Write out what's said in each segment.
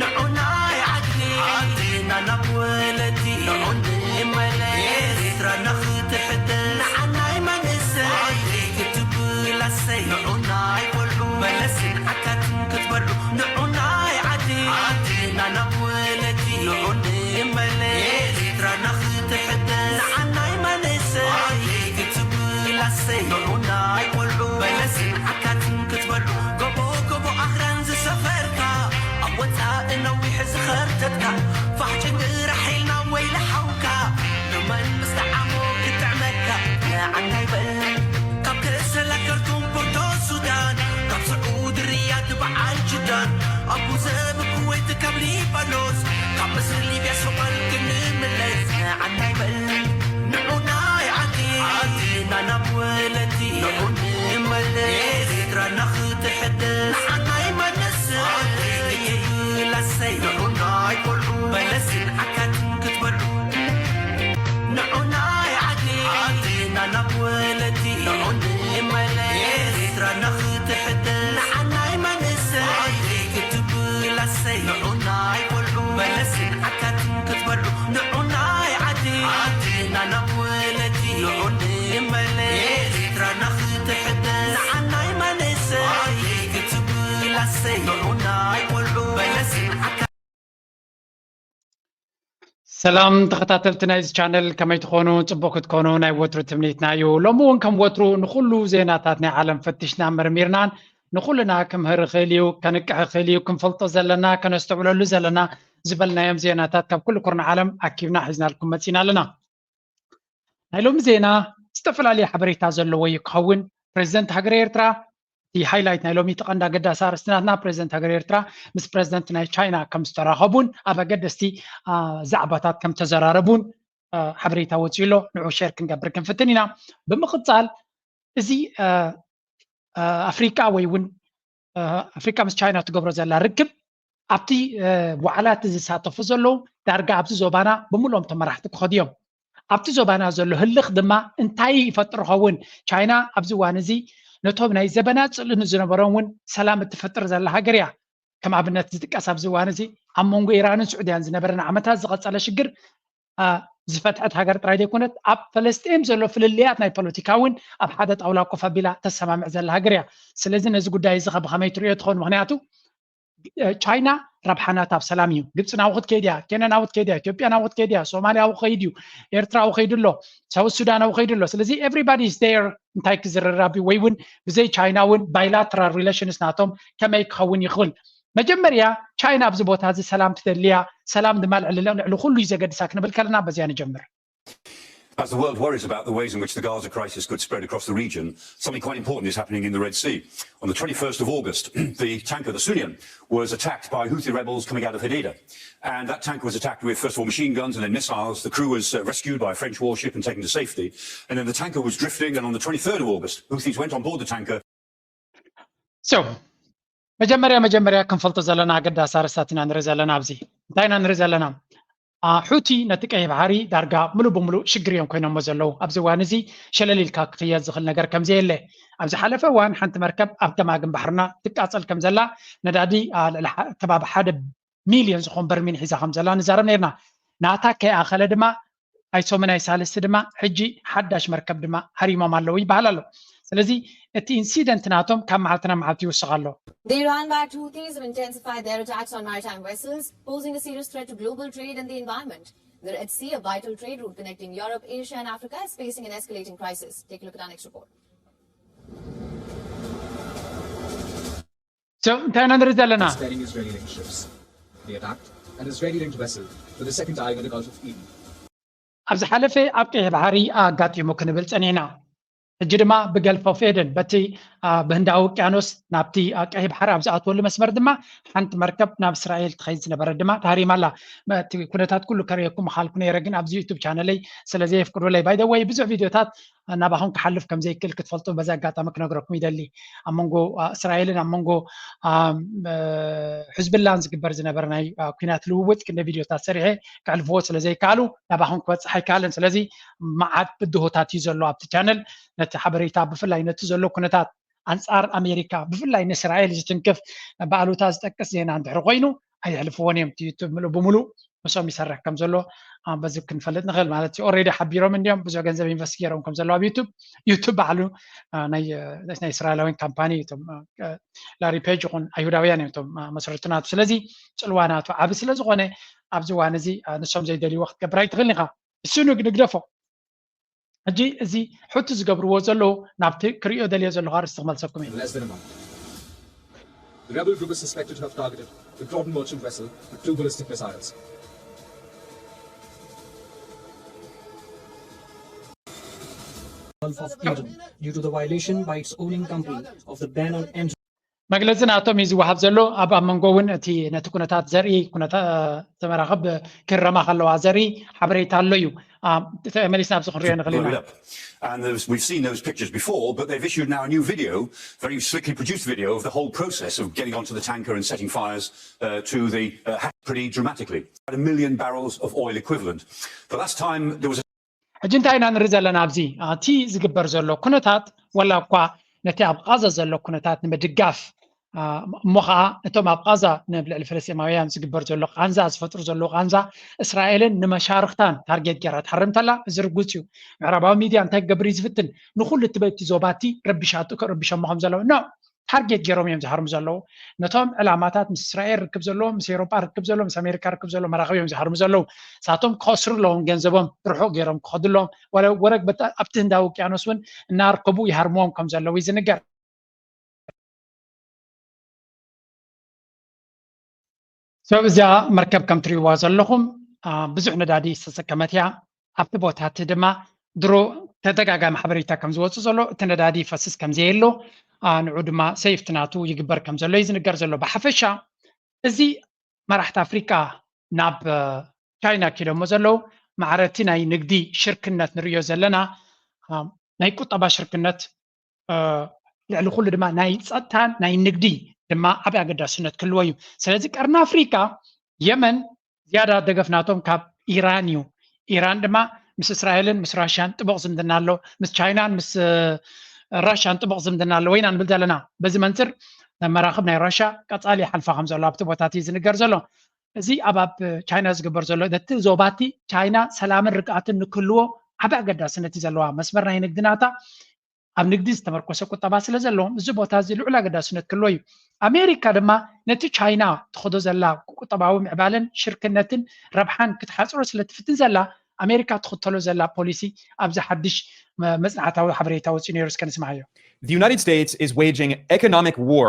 ንዑናይ ዓዲ ዓድና ናብ ወለዲ ንዑ ንመለስ ኤርትራና ክትሕደስ ንዓናይ መንእሰይ ዓደይ ክትብል ኣሰይ ንዑናይ ቆልዑ በለስን ዓካትን ክትበልዑ ንዑናይ ዓዲ ዓድና ናብ ወለዲ ንዑ ንመለስ ኤርትራና ክትሕደስ ንዓናይ መንእሰይ ዓደይ ክትብል ኣሰይ ንዑናይ ቆልዑ በለስን ዓካትን ክትበልዑ ጎቦ ጎቦ ኣኽራን ዝሰፈርካ ኣብ ወጻኢ ነዊሕ ዝኸርተትካ ፋሕ ጭንግራሕ ኢልና ወይለ ሓውካ ንመን ምስ ጠዓሞ ክጥዕመካ ንዓናይ በል ካብ ከሰላ ከርቱም ፖርቶ ሱዳን ካብ ስዑድ ሪያድ በዓል ጅዳን ኣቡ ዘብ ኩወይት ካብ ሊባኖስ ካብ ምስሪ ሊብያ ሶማል ክንምለስ ንዓናይ በል ንዑናይ ዓዲ ዓድና ናብ ወለዲ ንዑ ንመለስ ኤርትራና ክትሕደስ ንዓናይ መንእሰይ ይብላሰይ ንዑናይ ቆልዑ በለስን ዓካትን ክትበልዑ ንዑናይ ዓዲ ዓድና ናብ ወለዲ ንዑ ንመለስ ኤርትራና ክትሕደስ ንዓናይ መንእሰይ ዓደይ ክትብል ኣሰይ ንዑናይ ቆልዑ በለስን ዓካትን ክትበልዑ ንዑናይ ዓዲ ዓድና ናብ ወለዲ ንዑ ንመለስ ኤርትራና ክትሕደስ ንዓናይ መንእሰይ ዓደይ ክትብል ኣሰይ ንዑናይ ቆልዑ በለስን ዓካ ሰላም ተኸታተልቲ ናይዚ ቻነል ከመይ ትኾኑ? ጽቡቕ ክትኮኑ ናይ ወትሩ ትምኒትና እዩ። ሎሚ እውን ከም ወትሩ ንኹሉ ዜናታት ናይ ዓለም ፈቲሽና መርሚርናን ንኹልና ክምህር ይኽእል እዩ፣ ከንቅሕ ይኽእል እዩ፣ ክንፈልጦ ዘለና፣ ከነስተውዕለሉ ዘለና ዝበልናዮም ዜናታት ካብ ኩሉ ኩርናዕ ዓለም ኣኪብና ሒዝናልኩም መጺና ኣለና። ናይ ሎሚ ዜና ዝተፈላለየ ሓበሬታ ዘለዎ እዩ ክኸውን። ፕሬዚደንት ሃገረ ኤርትራ እቲ ሃይላይት ናይ ሎሚ እቲ ቀንዲ ኣገዳሲ ኣርእስቲ ናትና ፕሬዚደንት ሃገረ ኤርትራ ምስ ፕሬዚደንት ናይ ቻይና ከም ዝተራኸቡን ኣብ ኣገደስቲ ዛዕባታት ከም ተዘራረቡን ሓበሬታ ወፂኡ ኣሎ። ንዑ ሸር ክንገብር ክንፍትን ኢና። ብምቕፃል እዚ ኣፍሪቃ ወይ እውን ኣፍሪቃ ምስ ቻይና ትገብሮ ዘላ ርክብ ኣብቲ ዋዕላ እቲ ዝሳተፉ ዘለዉ ዳርጋ ኣብዚ ዞባና ብምልኦም ተመራሕቲ ክኸዱ እዮም። ኣብቲ ዞባና ዘሎ ህልኽ ድማ እንታይ ይፈጥር ኸውን? ቻይና ኣብዚ እዋን እዚ ነቶም ናይ ዘበና ጽልኢ ንዝነበሮም እውን ሰላም እትፈጥር ዘላ ሃገር እያ። ከም ኣብነት ዝጥቀስ ኣብዚ እዋን እዚ ኣብ መንጎ ኢራንን ስዑድያን ዝነበረ ንዓመታት ዝቐጸለ ሽግር ዝፈትሐት ሃገር ጥራይ ዘይኮነት ኣብ ፈለስጢን ዘሎ ፍልልያት ናይ ፖለቲካ እውን ኣብ ሓደ ጣውላ ኮፍ ኣቢላ ተሰማምዕ ዘላ ሃገር እያ። ስለዚ ነዚ ጉዳይ እዚ ብኸመይ ትሪኦ ትኸውን? ምክንያቱ ቻይና ረብሓ ናታ ኣብ ሰላም እዩ። ግብፂ ናብኡ ክትከይድ እያ፣ ኬንያ ናብኡ ክትከይድ እያ፣ ኢትዮጵያ ናብኡ ክትከይድ እያ፣ ሶማልያ ኣብኡ ክኸይድ እዩ፣ ኤርትራ ኣብኡ ከይዱ ኣሎ፣ ሳውት ሱዳን ኣብኡ ከይዱ ኣሎ። ስለዚ everybody is there እንታይ ክዝርራብ እዩ ወይ እውን ብዘይ ቻይና እውን bilateral relations ናቶም ከመይ ክኸውን ይኽእል? መጀመርያ ቻይና ኣብዚ ቦታ እዚ ሰላም ትደሊ እያ፣ ሰላም ድማ ልዕሊ ልዕሊ ኩሉ እዩ ዘገድሳ ክንብል ከለና በዚያ ንጀምር። As the world worries about the ways in which the Gaza crisis could spread across the region, something quite important is happening in the Red Sea. On the twenty-first of August, the tanker, the Sunyan, was attacked by Houthi rebels coming out of Hodeidah. And that tanker was attacked with, first of all, machine guns and then missiles. The crew was uh, rescued by a French warship and taken to safety. And then the tanker was drifting, and on the twenty-third of August, Houthis went on board the tanker. So, መጀመርያ መጀመርያ ክንፈልጦ ዘለና ኣገዳሲ ኣርእስታት ኢና ንርኢ ዘለና ኣብዚ። እንታይ ኢና ንርኢ ዘለና? ሑቲ ነቲ ቀይሕ ባሕሪ ዳርጋ ምሉእ ብምሉእ ሽግር እዮም ኮይኖሞ ዘለዉ። ኣብዚ እዋን እዚ ሸለል ኢልካ ክኽየድ ዝኽእል ነገር ከም ዘየለ። ኣብ ዝሓለፈ እዋን ሓንቲ መርከብ ኣብ ገማግም ባሕርና ትቃጸል ከም ዘላ፣ ነዳዲ ልዕሊ ከባቢ ሓደ ሚልዮን ዝኾን በርሚል ሒዛ ከም ዘላ ንዛረብ ነርና። ናታ ከይኣኸለ ድማ ኣይሶምን ኣይሳልስቲ ድማ ሕጂ ሓዳሽ መርከብ ድማ ሃሪሞም ኣለዉ ይበሃል ኣሎ። ስለዚ እቲ ኢንሲደንት ናቶም ካብ መዓልቲ ናብ መዓልቲ ይውስኽ ኣሎ። The Iran-backed Houthis have intensified their attacks on maritime vessels, posing a serious threat to global trade and the environment. The Red Sea, a vital trade route connecting Europe, Asia, and Africa, is facing an escalating crisis. Take a look at our next report. So እንታይ ኢና ንርኢ ዘለና? It's ferrying Israeli-linked ships. They attacked an Israeli-linked vessel with a second dive in the Gulf of Eden. ኣብ ዝሓለፈ ኣብ ቀይሕ ባሕሪ ኣጋጢሙ ክንብል ጸኒሕና። ሕጂ ድማ ብገልፍ ኦፍ ኤደን በቲ ብህንዳዊ ውቅያኖስ ናብቲ ቀይሕ ባሕሪ ኣብ ዝኣትወሉ መስመር ድማ ሓንቲ መርከብ ናብ እስራኤል ትኸይድ ዝነበረት ድማ ተሃሪማ ኣላ። እቲ ኩነታት ኩሉ ከርእየኩም ምኻልኩ ነይረ፣ ግን ኣብዚ ዩቱብ ቻነለይ ስለ ዘየፍቅዱለይ። ባይ ዘ ወይ ብዙሕ ቪድዮታት ናባኹም ክሓልፍ ከም ዘይክእል ክትፈልጡ በዚ ኣጋጣሚ ክነግረኩም ይደሊ። ኣብ መንጎ እስራኤልን ኣብ መንጎ ሕዝብላን ዝግበር ዝነበረ ናይ ኲናት ልውውጥ ክንደ ቪድዮታት ሰሪሐ ከሕልፍዎ ስለ ዘይከኣሉ ናባኹም ክበፅሕ ኣይከኣልን። ስለዚ መዓት ብድሆታት እዩ ዘሎ ኣብቲ ቻነል። ነቲ ሓበሬታ ብፍላይ ነቲ ዘሎ ኩነታት ኣንፃር ኣሜሪካ ብፍላይ ንእስራኤል ዝትንክፍ ብኣሉታ ዝጠቅስ ዜና እንድሕር ኮይኑ ኣየሕልፍዎን እዮም። እቲ ዩቱብ ምሉእ ብምሉእ ምስኦም ይሰርሕ ከም ዘሎ በዚ ክንፈልጥ ንኽእል ማለት እዩ። ኦሬዲ ሓቢሮም እንዲዮም ብዙሕ ገንዘብ ኢንቨስት ገይሮም ከም ዘለዉ ኣብ ዩቱብ። ዩቱብ ባዕሉ ናይ እስራኤላውያን ካምፓኒ እቶም ላሪ ፔጅ ይኹን ኣይሁዳውያን እዮም እቶም መስረቱ ናቱ። ስለዚ ፅልዋ ናቱ ዓቢ ስለ ዝኾነ ኣብዚ እዋን እዚ ንሶም ዘይደልይዎ ክትገብር ኣይትኽእልን ኢኻ። እሱ ንግደፎ። ሕጂ እዚ ሕቱ ዝገብርዎ ዘለዉ ናብቲ ክሪኦ ደልዮ ዘለኹ ኣርእስቲ ክመልሰኩም እዩ። The rebel group is suspected to have targeted the Grodin merchant vessel with two ballistic missiles. Gulf of Aden due to the violation by its owning company of the ban on entry. መግለፂ ናቶም እዩ ዝወሃብ ዘሎ። ኣብ ኣብ መንጎ እውን እቲ ነቲ ኩነታት ዘርኢ ኩነታ እቲ መራኽብ ክረማ ከለዋ ዘርኢ ሓበሬታ ኣሎ እዩ። መሊስና ኣብዚ ክንሪኦ ንኽእል ኢና። And we've seen those pictures before, but they've issued now a new video, very slickly produced video of the whole process of getting onto the tanker and setting fires uh, to the uh, pretty dramatically. About a million barrels of oil equivalent. The last time there was a ሕጂ እንታይ ኢና ንርኢ ዘለና ኣብዚ እቲ ዝግበር ዘሎ ኩነታት፣ ወላ እኳ ነቲ ኣብ ቃዛ ዘሎ ኩነታት ንምድጋፍ እሞ ከዓ እቶም ኣብ ቃዛ ንልዕሊ ፍልስጤማውያን ዝግበር ዘሎ ቃንዛ ዝፈጥሩ ዘለዉ ቃንዛ እስራኤልን ንመሻርክታን ታርጌት ገይራ ትሓርም ተላ፣ እዚ ርጉፅ እዩ። ምዕራባዊ ሚድያ እንታይ ክገብር እዩ ዝፍትን? ንኩሉ እቲ በቲ ዞባቲ ረቢሻቱ ረቢሸሞ ከም ዘለዉ ኖ ታርጌት ገይሮም እዮም ዝሃርሙ ዘለዉ። ነቶም ዕላማታት ምስ እስራኤል ርክብ ዘለዎም፣ ምስ ኤውሮጳ ርክብ ዘለዎም፣ ምስ ኣሜሪካ ርክብ ዘለዎም መራኽብ እዮም ዝሃርሙ ዘለዉ። ንሳቶም ክኸስሩ ኣለዎም፣ ገንዘቦም ርሑቕ ገይሮም ክኸዱ ኣለዎም። ወረግ ኣብቲ ህንዳዊ ውቅያኖስ እውን እናርከቡ ይሃርምዎም ከም ዘለዉ እዩ ዝንገር። ሰብ እዚኣ መርከብ ከም ትሪእዋ ዘለኹም ብዙሕ ነዳዲ ዝተሰከመት እያ። ኣብቲ ቦታ እቲ ድማ ድሮ ተደጋጋሚ ሓበሬታ ከም ዝወፁ ዘሎ እቲ ነዳዲ ይፈስስ ከም ዘየሎ ንዑ ድማ ሰይፍቲ ናቱ ይግበር ከም ዘሎ እዩ ዝንገር ዘሎ። ብሓፈሻ እዚ መራሕቲ ኣፍሪቃ ናብ ቻይና ኪዶሞ ዘለዉ ማዕረ እቲ ናይ ንግዲ ሽርክነት ንርእዮ ዘለና ናይ ቁጠባ ሽርክነት ልዕሊ ኩሉ ድማ ናይ ፀጥታን ናይ ንግዲ ድማ ዓብይ ኣገዳስነት ክህልዎ እዩ። ስለዚ ቀርኒ ኣፍሪቃ የመን ዝያዳ ደገፍ ናቶም ካብ ኢራን እዩ። ኢራን ድማ ምስ እስራኤልን ምስ ራሽያን ጥቡቕ ዝምድና ኣሎ፣ ምስ ቻይናን ምስ ራሽያን ጥቡቕ ዝምድና ኣለዎ ኢና ንብል ዘለና። በዚ መንፅር መራኽብ ናይ ራሽያ ቀፃሊ ይሓልፋ ከም ዘሎ ኣብቲ ቦታት እዩ ዝንገር ዘሎ። እዚ ኣብ ኣብ ቻይና ዝግበር ዘሎ ነቲ ዞባቲ ቻይና ሰላምን ርግኣትን ንክህልዎ ዓቢ ኣገዳስነት እዩ ዘለዋ። መስመር ናይ ንግዲ ናታ ኣብ ንግዲ ዝተመርኮሰ ቁጠባ ስለ ዘለዎም እዚ ቦታ እዚ ልዑል ኣገዳስነት ክህልዎ እዩ። ኣሜሪካ ድማ ነቲ ቻይና ትኸዶ ዘላ ቁጠባዊ ምዕባለን ሽርክነትን ረብሓን ክትሓፅሮ ስለ ትፍትን ዘላ ኣሜሪካ ትኽተሎ ዘላ ፖሊሲ ኣብዚ ሓድሽ መፅናዕታዊ ሓበሬታ ወፂኡ ነይሩ እስከ ንስምዓዮ። The United States is waging economic war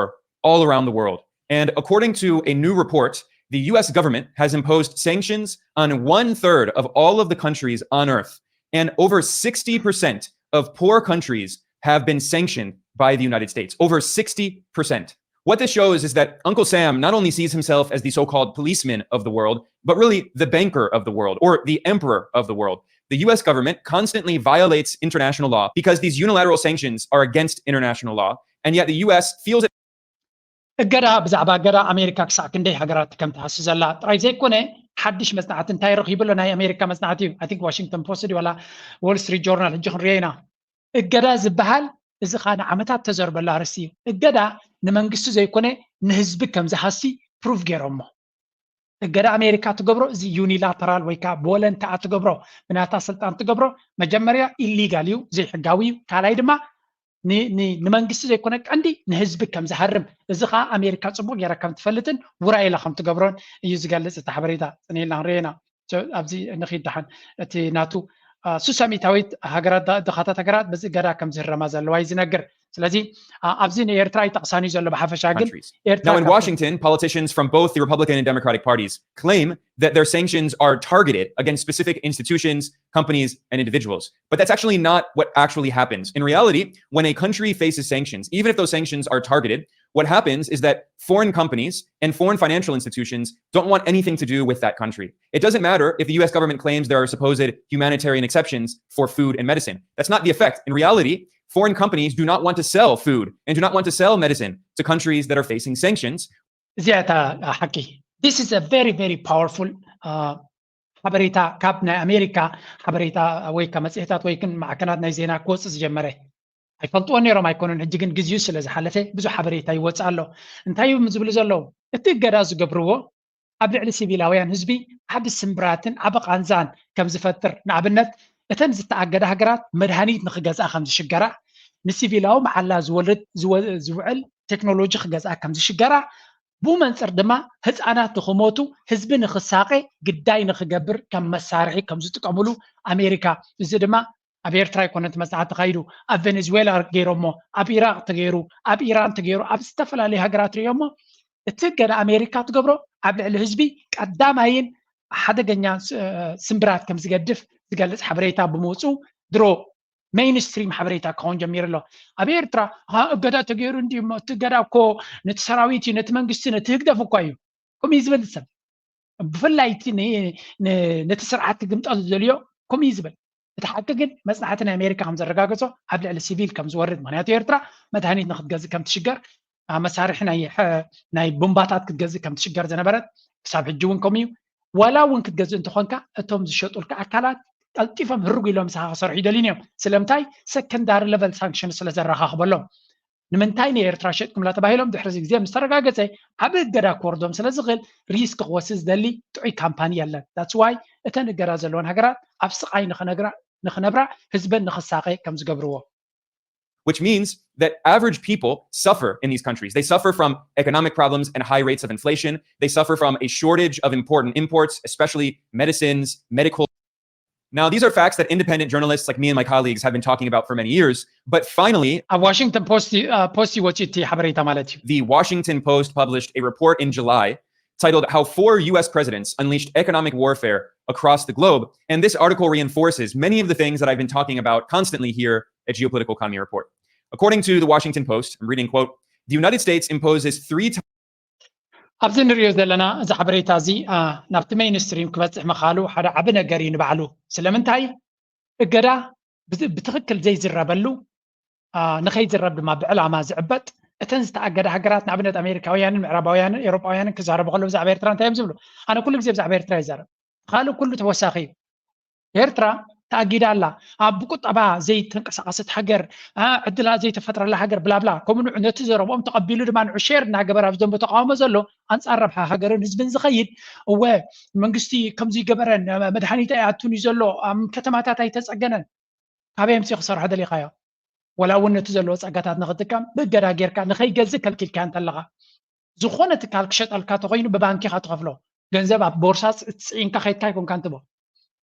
all around the world. And according to a new report, the U S government has imposed sanctions on one third of all of the countries on earth. And over sixty percent of poor countries have been sanctioned by the United States. Over sixty percent. What this shows is that Uncle Sam not only sees himself as the so called policeman of the world, but really the banker of the world or the emperor of the world. The U S government constantly violates international law because these unilateral sanctions are against international law. And yet the U S feels it. እገዳ ብዛዕባ እገዳ ኣሜሪካ ክሳዕ ክንደይ ሃገራት ከም ትሃሲ ዘላ ጥራይ ዘይኮነ ሓድሽ መፅናዕቲ እንታይ ረኺቡ ኣሎ ናይ ኣሜሪካ መፅናዕቲ እዩ። I think ዋሽንግተን ፖስት ድዩ ዋላ ዎል ስትሪት ጆርናል ሕጂ ክንሪኦ ኢና። እገዳ ዝበሃል እዚ ከዓ ንዓመታት ተዘርበሉ ኣርእስቲ እዩ። እገዳ ንመንግስቲ ዘይኮነ ንህዝቢ ከም ዝሃሲ ፕሩቭ ገይሮሞ። እገዳ ኣሜሪካ ትገብሮ እዚ ዩኒላተራል ወይ ከዓ ብወለንታኣ ትገብሮ ብናታ ስልጣን ትገብሮ መጀመርያ ኢሊጋል እዩ፣ ዘይሕጋዊ እዩ። ካልኣይ ድማ ንመንግስቲ ዘይኮነ ቀንዲ ንህዝቢ ከም ዝሃርም እዚ ከዓ ኣሜሪካ ፅቡቅ ገይራ ከም ትፈልጥን ውራይ ኢላ ከም ትገብሮን እዩ ዝገልፅ እቲ ሓበሬታ። ፅኒልና ክንሪኦ ኢና። ኣብዚ ንኺድ ደሓን እቲ ናቱ ሱሳ ሚእታዊት ሃገራት ድኻታት ሃገራት በዚ እገዳ ከም ዝህረማ ዘለዋ እዩ ዝነግር። ስለዚ ኣብዚ ንኤርትራ ኣይጠቕሳን እዩ ዘሎ ብሓፈሻ ግን Now in Washington, politicians from both the Republican and Democratic parties claim that their sanctions are targeted against specific institutions, companies, and individuals. But that's actually not what actually happens. In reality, when a country faces sanctions, even if those sanctions are targeted, what happens is that foreign companies and foreign financial institutions don't want anything to do with that country. It doesn't matter if the U S government claims there are supposed humanitarian exceptions for food and medicine. That's not the effect. In reality, foreign companies do not want to sell food and do not want to sell medicine to countries that are facing sanctions. እዚኣ እታ ሓቂ። This is a very very powerful ሓበሬታ ካብ ናይ ኣሜሪካ ሓበሬታ ወይ ከ መፅሄታት ወይ ግን ማዕከናት ናይ ዜና ክወፅእ ዝጀመረ ኣይፈልጥዎ ነይሮም ኣይኮኑን። ሕጂ ግን ግዜኡ ስለ ዝሓለፈ ብዙሕ ሓበሬታ ይወፅእ ኣሎ። እንታይ እዮም ዝብሉ ዘለዉ? እቲ እገዳ ዝገብርዎ ኣብ ልዕሊ ሲቪላውያን ህዝቢ ዓቢ ስምብራትን ዓቢ ቃንዛን ከም ዝፈጥር፣ ንኣብነት እተን ዝተኣገዳ ሃገራት መድሃኒት ንኽገዝኣ ከም ዝሽገራ፣ ንሲቪላዊ መዓላ ዝወልድ ዝወ- ዝውዕል ቴክኖሎጂ ክገዝኣ ከም ዝሽገራ፣ ብኡ መንፅር ድማ ህፃናት ንኽሞቱ፣ ህዝቢ ንኽሳቐ፣ ግዳይ ንኽገብር ከም መሳርሒ ከም ዝጥቀምሉ ኣሜሪካ፣ እዚ ድማ ኣብ ኤርትራ ኣይኮነን እቲ መፅናዕቲ ተኻይዱ፣ ኣብ ቬኔዙዌላ ገይሮሞ፣ ኣብ ኢራቅ ተገይሩ፣ ኣብ ኢራን ተገይሩ፣ ኣብ ዝተፈላለዩ ሃገራት ርእዮሞ፣ እቲ እገዳ ኣሜሪካ ትገብሮ ኣብ ልዕሊ ህዝቢ ቀዳማይን ሓደገኛ ስምብራት ከም ዝገድፍ ዝገልፅ ሓበሬታ ብምውፅኡ ድሮ ሜይንስትሪም ሓበሬታ ክኸውን ጀሚሩ ኣሎ። ኣብ ኤርትራ እገዳ ተገይሩ እንዲ እቲ እገዳ እኮ ነቲ ሰራዊት እዩ፣ ነቲ መንግስቲ፣ ነቲ ህግደፍ እኳ እዩ ከምኡ እዩ ዝብል ሰብ፣ ብፍላይ እቲ ነቲ ስርዓት ክግምጠል ዝደልዮ ከምኡ እዩ ዝብል። እቲ ሓቂ ግን መፅናዕቲ ናይ ኣሜሪካ ከም ዘረጋገፆ ኣብ ልዕሊ ሲቪል ከም ዝወርድ፣ ምክንያቱ ኤርትራ መድሃኒት ንክትገዝእ ከም ትሽገር፣ መሳርሒ ናይ ቦምባታት ክትገዝእ ከም ትሽገር ዝነበረት ክሳብ ሕጂ እውን ከምኡ እዩ። ዋላ እውን ክትገዝእ እንተኾንካ እቶም ዝሸጡልካ ኣካላት ቀልጢፎም ህርጉ ኢሎም ምሳኻ ክሰርሑ ይደልዩን እዮም። ስለምንታይ? ሰከንዳሪ ለቨል ሳንክሽን ስለ ዘረኻኽበሎም። ንምንታይ ንኤርትራ ሸጥኩምላ ተባሂሎም ድሕሪ ግዜ ምስ ተረጋገጸ ዓቢ እገዳ ክወርዶም ስለ ዝኽእል ሪስክ ክወስድ ዝደሊ ጥዑይ ካምፓኒ የለን። That's why እተን እገዳ ዘለወን ሃገራት ኣብ ስቓይ ንኽነግራ ንኽነብራ ህዝበን ንኽሳቐ ከም ዝገብርዎ። Which means that average people suffer in these countries. They suffer from economic problems and high rates of inflation. They suffer from a shortage of important imports, especially medicines, medical. Now, these are facts that independent journalists like me and my colleagues have been talking about for many years. But finally, ኣብ ዋሽንግተን ፖስት ወፂኡ እቲ ሓበሬታ ማለት እዩ። The Washington Post published a report in July titled How Four U S Presidents Unleashed Economic Warfare Across the Globe. And this article reinforces many of the things that I've been talking about constantly here at Geopolitical Economy Report. According to the Washington Post, I'm reading, quote, the United States imposes three times. ኣብዚ ንሪኦ ዘለና እዚ ሓበሬታ እዚ ናብቲ ሜይንስትሪም ክበፅሕ ምኻሉ ሓደ ዓቢ ነገር እዩ ንባዕሉ። ስለምንታይ? እገዳ ብትኽክል ዘይዝረበሉ፣ ንኸይዝረብ ድማ ብዕላማ ዝዕበጥ፣ እተን ዝተኣገዳ ሃገራት ንኣብነት ኣሜሪካውያንን ምዕራባውያንን ኤውሮጳውያንን ክዛረቡ ከለዉ ብዛዕባ ኤርትራ እንታይ እዮም ዝብሉ? ኣነ ኩሉ ግዜ ብዛዕባ ኤርትራ ይዛረብ። ካልእ ኩሉ ተወሳኺ እዩ። ኤርትራ ተኣጊዳ ኣላ። ኣብ ብቁጠባ ዘይተንቀሳቐሰት ሃገር፣ ዕድላ ዘይተፈጥረላ ሃገር ብላብላ። ከምኡ ንዑ ነቲ ዘረብኦም ተቐቢሉ ድማ ንዑ ሼር እናገበረ ኣብ ዘንቦ ተቃውሞ ዘሎ ኣንጻር ረብሓ ሃገርን ህዝብን ዝኸይድ። እወ መንግስቲ ከምዚ ይገበረን መድሃኒት ኣይኣቱን እዩ ዘሎ፣ ኣብ ከተማታት ኣይተጸገነን። ካበይ ኣምጺኡ ክሰርሖ ደሊኻዮ? ወላ እውን ነቲ ዘለዎ ጸጋታት ንኽጥቀም ብእገዳ ጌርካ ንኸይገዝእ ከልኪልካዮ እንተለኻ፣ ዝኾነ ትካል ክሸጠልካ ተኾይኑ ብባንክ ኢኻ ትኸፍሎ። ገንዘብ ኣብ ቦርሳ ጽዒንካ ከይድካ ኣይኮንካ እንትቦ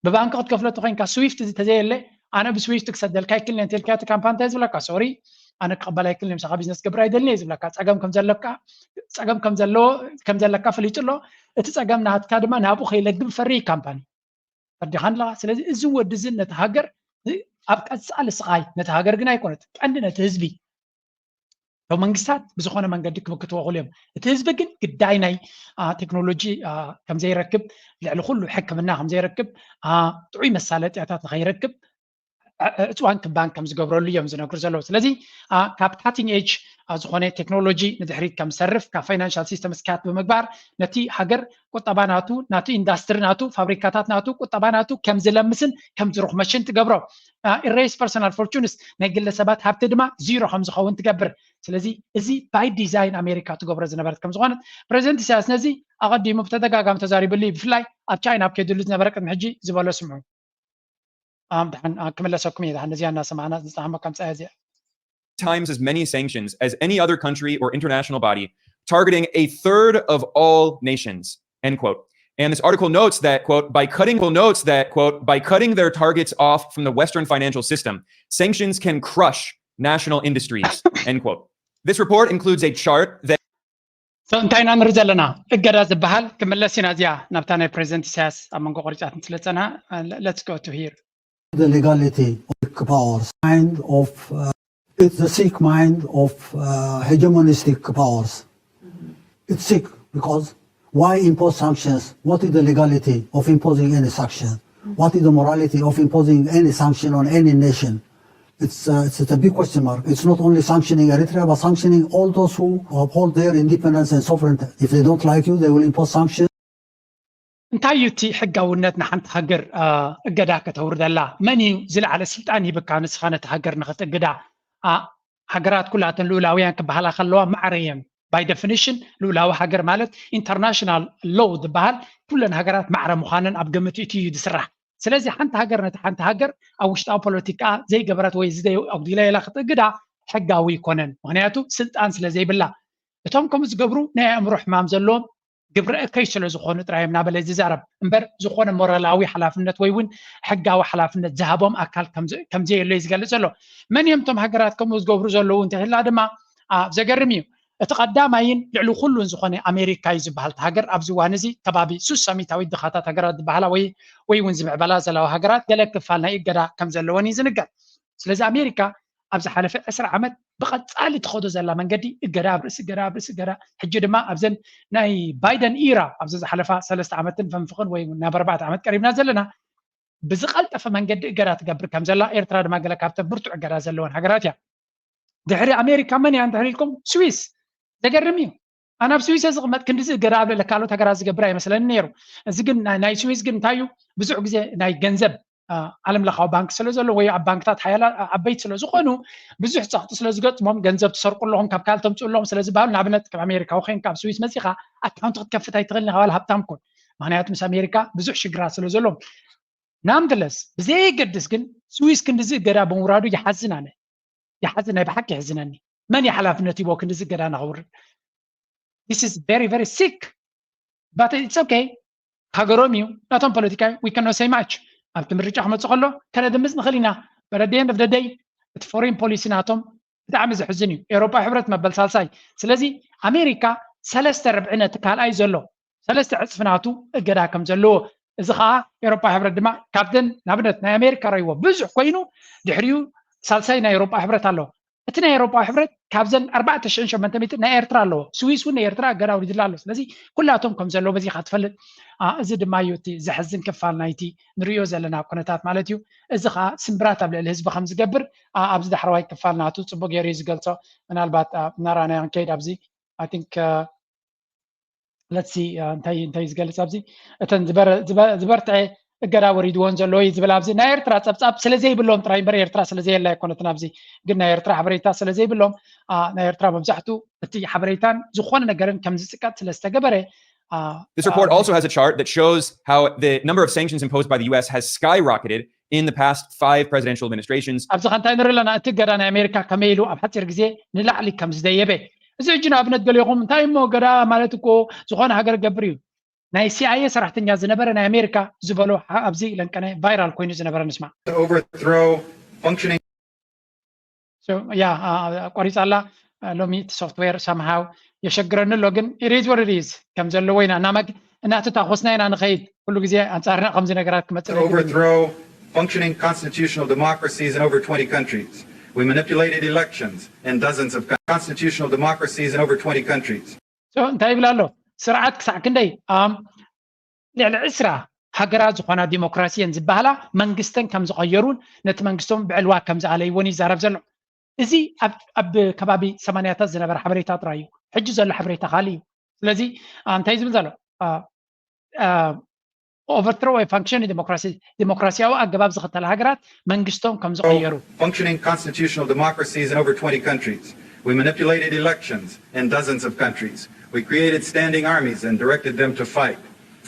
ብባንክ ክትከፍሎ ተኾይንካ ስዊፍት ተዘየለ ኣነ ብስዊፍት ክሰደልካ ኣይክልንየ እንተልካ እቲ ካምፓኒ እንታይ ዝብለካ? ሶሪ ኣነ ክቐበል ኣይክልንየ ምሳኻ ቢዝነስ ክገብር ኣይደልን እየ ዝብለካ። ጸገም ከም ዘለካ ጸገም ከም ዘለዎ ከም ዘለካ ፈሊጡ ኣሎ። እቲ ጸገም ናትካ ድማ ናብኡ ከይለግብ ፈሪ ካምፓኒ ፈርዲኻ ኣለኻ። ስለዚ እዚ ወዲ እዚ ነቲ ሃገር ኣብ ቀጻሊ ስቓይ ነቲ ሃገር ግን ኣይኮነት ቀንዲ ነቲ ህዝቢ እቶም መንግስታት ብዝኾነ መንገዲ ክምክትዎ ክእሉ እዮም። እቲ ህዝቢ ግን ግዳይ ናይ ቴክኖሎጂ ከምዘይረክብ፣ ልዕሊ ኩሉ ሕክምና ከምዘይረክብ፣ ጥዑይ መሳለጥያታት ንኸይረክብ ዕፅዋን ክባን ከም ዝገብረሉ እዮም ዝነግሩ ዘለዉ። ስለዚ ካብ ካቲንግ ኤጅ ዝኾነ ቴክኖሎጂ ንድሕሪት ከም ዝሰርፍ ካብ ፋይናንሻል ሲስተም ስካት ብምግባር ነቲ ሃገር ቁጠባ ናቱ ናቱ ኢንዳስትሪ ናቱ ፋብሪካታት ናቱ ቁጠባ ናቱ ከም ዝለምስን ከም ዝሩኽመሽን ትገብሮ። ኢሬስ ፐርሶናል ፎርቹንስ ናይ ግለሰባት ሃብቲ ድማ ዚሮ ከም ዝኸውን ትገብር። ስለዚ እዚ ባይ ዲዛይን ኣሜሪካ ትገብሮ ዝነበረት ከም ዝኾነት ፕሬዚደንት ኢሳያስ ነዚ ኣቐዲሙ ብተደጋጋሚ ተዛሪብሉ እዩ። ብፍላይ ኣብ ቻይና ኣብ ከይድሉ ዝነበረ ቅድሚ ሕጂ ዝበሎ ስምዑ። ኣም ድሓን ክምለሰኩም እየ። ድሓን ነዚኣ እናሰማዕና ዝፀሓሞ ከምፃያ እዚኣ times as many sanctions as any other country or international body, targeting a third of all nations, end quote. And this article notes that, quote, by cutting notes that, quote, by cutting their targets off from the Western financial system, sanctions can crush national industries, end quote. This report includes a chart that So እንታይ ኢና ንርኢ ዘለና? እገዳ ዝበሃል ክምለስ ኢና እዚኣ ናብታ ናይ ፕሬዚደንት ኢሳያስ ኣብ መንጎ ቆሪጻት ስለጸና። Let's go to here. The legality of powers, mind of uh, it's the sick mind of uh, hegemonistic powers. It's sick because why impose sanctions? What is the legality of imposing any sanction? What is the morality of imposing any sanction on any nation? It's, uh, it's a big question mark. It's not only sanctioning Eritrea, but sanctioning all those who uphold their independence and sovereignty. If they don't like you, they will impose sanctions. እንታይ እዩ እቲ ሕጋውነት ንሓንቲ ሃገር እገዳ ከተውርደላ? መን እዩ ዝለዓለ ስልጣን ሂብካ ንስኻ ነቲ ሃገር ንኽትእግዳ? ሃገራት ኩላተን ልኡላውያን ክበሃላ ከለዋ ማዕረ እየን። by definition ልኡላዊ ሃገር ማለት international law ዝበሃል ኩለን ሃገራት ማዕረ ምዃነን ኣብ ግምት እትዩ ዝስራሕ። ስለዚ ሓንቲ ሃገር ነቲ ሓንቲ ሃገር ኣብ ውሽጣዊ ፖለቲካ ዘይገበረት ወይ ኣጉዲላ ኢላ ክትእግዳ ሕጋዊ ይኮነን። ምክንያቱ ስልጣን ስለ ዘይብላ። እቶም ከምኡ ዝገብሩ ናይ ኣእምሮ ሕማም ዘለዎም ግብረ እከይ ስለ ዝኾኑ ጥራይ እዮም እናበለ ዝዛረብ እምበር ዝኾነ ሞራላዊ ሓላፍነት ወይ እውን ሕጋዊ ሓላፍነት ዝሃቦም ኣካል ከምዘየሎ እዩ ዝገልጽ ዘሎ። መን እዮም እቶም ሃገራት ከምኡ ዝገብሩ ዘለዉ እንተህላ ድማ ዘገርም እዩ። እቲ ቀዳማይን ልዕሊ ኩሉን ዝኾነ ኣሜሪካ እዩ ዝበሃል ሃገር ኣብዚ እዋን እዚ ከባቢ ሱሳ ሚታዊት ድኻታት ሃገራት ዝበሃላ ወይ ወይ እውን ዝምዕበላ ዘለዋ ሃገራት ገለ ክፋል ናይ እገዳ ከም ዘለወን እዩ ዝንገር። ስለዚ ኣሜሪካ ኣብ ዝሓለፈ ዕስራ ዓመት ብቐጻሊ ትኸዶ ዘላ መንገዲ እገዳ ኣብ ርእሲ እገዳ ኣብ ርእሲ እገዳ። ሕጂ ድማ ኣብዘን ናይ ባይደን ኢራ ኣብዚ ዝሓለፋ ሰለስተ ዓመትን ፈንፍቕን ወይ ናብ ኣርባዕተ ዓመት ቀሪብና ዘለና ብዝቐልጠፈ መንገዲ እገዳ ትገብር ከም ዘላ ኤርትራ ድማ ገለ ካብተን ብርቱዕ እገዳ ዘለወን ሃገራት እያ። ድሕሪ ኣሜሪካ መን እያ እንድሕር ኢልኩም ስዊስ። ዘገርም እዩ። ኣነ ኣብ ስዊስ ዝቕመጥ ክንዲዚ እገዳ ኣብ ልዕሊ ካልኦት ሃገራት ዝገብር ኣይመስለኒ ነይሩ። እዚ ግን ናይ ስዊስ ግን እንታይ እዩ ብዙሕ ግዜ ናይ ገንዘብ ዓለም ለኻዊ ባንክ ስለ ዘሎ ወይ ኣብ ባንክታት ሓያላ ዓበይቲ ስለ ዝኾኑ ብዙሕ ጸቕጢ ስለ ዝገጥሞም ገንዘብ ትሰርቁ ኣለኹም ካብ ካልእ ተምፅኡ ኣለኹም ስለ ዝበሃሉ ንኣብነት ከም ኣሜሪካዊ ኮይንካ ኣብ ስዊስ መፂኻ ኣካውንት ክትከፍት ኣይትኽእልን ኢኻ ዋላ ሃብታም ኩን። ምክንያቱ ምስ ኣሜሪካ ብዙሕ ሽግራት ስለ ዘለዎም ናምድለስ ብዘየገድስ ግን ስዊስ ክንዲዚ እገዳ ብምውራዱ ይሓዝን ኣነ ይሓዝን ናይ ብሓቂ ይሕዝነኒ። መን እዩ ሓላፍነት ሂቦ ክንዲዚ እገዳ ንኸውርድ? This is very very sick but it's okay። ሃገሮም እዩ ናቶም ፖለቲካ we cannot say much። ኣብቲ ምርጫ ክመፅእ ከሎ ከነድምፅ ንኽእል ኢና but at the end of the day እቲ ፎሬን ፖሊሲ ናቶም ብጣዕሚ ዘሕዝን እዩ። ኤውሮጳ ሕብረት መበል ሳልሳይ። ስለዚ ኣሜሪካ ሰለስተ ርብዒ ነቲ ካልኣይ ዘሎ ሰለስተ ዕፅፊ ናቱ እገዳ ከም ዘለዎ እዚ ከዓ ኤውሮጳ ሕብረት ድማ ካብተን ንኣብነት ናይ ኣሜሪካ ረይዎ ብዙሕ ኮይኑ ድሕሪኡ ሳልሳይ ናይ ኤውሮጳ ሕብረት ኣሎ። እቲ ናይ ኤውሮጳ ሕብረት ካብዘን ኣርባዕተ ሽሕን ሸሞንተ ሚእትን ናይ ኤርትራ ኣለዎ። ስዊስ እውን ናይ ኤርትራ እገዳ ኣውሪድላ ኣሎ። ስለዚ ኩላቶም ከም ዘለዎ በዚኻ ትፈልጥ። እዚ ድማ እዩ እቲ ዘሕዝን ክፋል ናይቲ ንሪኦ ዘለና ኩነታት ማለት እዩ። እዚ ከዓ ስምብራት ኣብ ልዕሊ ህዝቢ ከም ዝገብር ኣብዚ ዳሕረዋይ ክፋል ናቱ ፅቡቅ ገይሩ እዩ ዝገልፆ። ምናልባት እናራናዮ ንከይድ ኣብዚ I think let's see እንታይ እንታይ ዝገልፅ ኣብዚ እተን ዝበርትዐ እገዳ ወሪድዎን ዘሎ እዩ ዝብል ኣብዚ ናይ ኤርትራ ፀብፃብ ስለ ዘይብሎም ጥራይ እምበር ኤርትራ ስለ ዘየላ ኣይኮነትን ኣብዚ ግን ናይ ኤርትራ ሓበሬታ ስለ ዘይብሎም ናይ ኤርትራ መብዛሕቱ እቲ ሓበሬታን ዝኾነ ነገርን ከም ዝፅቀጥ ስለ ዝተገበረ This report also has a chart that shows how the number of sanctions imposed by the U S has skyrocketed in the past five presidential administrations. ኣብዚ ከ እንታይ ንርኢ ኣለና? እቲ እገዳ ናይ ኣሜሪካ ከመይ ኢሉ ኣብ ሓፂር ግዜ ንላዕሊ ከም ዝደየበ። እዚ ሕጂ ንኣብነት ገሊኹም እንታይ እሞ እገዳ ማለት እኮ ዝኾነ ሃገር ገብር እዩ። ናይ ሲ ኣይ ኤ ሰራሕተኛ ዝነበረ ናይ ኣሜሪካ ዝበሎ ኣብዚ ለንቀነ ቫይራል ኮይኑ ዝነበረ ንስማ። To overthrow functioning ያ ቆሪፃ ኣላ ሎሚ እቲ ሶፍትዌር ሰምሃው የሸግረኒ ኣሎ ግን ኢሪዝ ወርሪዝ ከም ዘለዎ ኢና እናመግ እናተታኮስና ኢና ንኸይድ ኩሉ ግዜ ኣንፃርና ከምዚ ነገራት ክመፅእ to overthrow functioning constitutional democracies in over twenty countries. We manipulated elections in dozens of constitutional democracies in over twenty countries. እንታይ ይብል ኣሎ ስርዓት ክሳዕ ክንደይ ልዕሊ ዕስራ ሃገራት ዝኾና ዲሞክራሲ እየን ዝበሃላ መንግስተን ከም ዝቐየሩን ነቲ መንግስቶም ብዕልዋ ከም ዝኣለይዎን ይዛረብ ዘሎ። እዚ ኣብ ከባቢ ሰማንያታት ዝነበረ ሓበሬታ ጥራይ እዩ። ሕጂ ዘሎ ሓበሬታ ካልእ እዩ። ስለዚ እንታይ ዝብል ዘሎ overthrow ወይ function democracy ዲሞክራሲያዊ ኣገባብ ዝኽተላ ሃገራት መንግስቶም ከም ዝቐየሩ functioning constitutional democracies in over twenty countries. We manipulated elections in dozens of countries. We created standing armies and directed them to fight.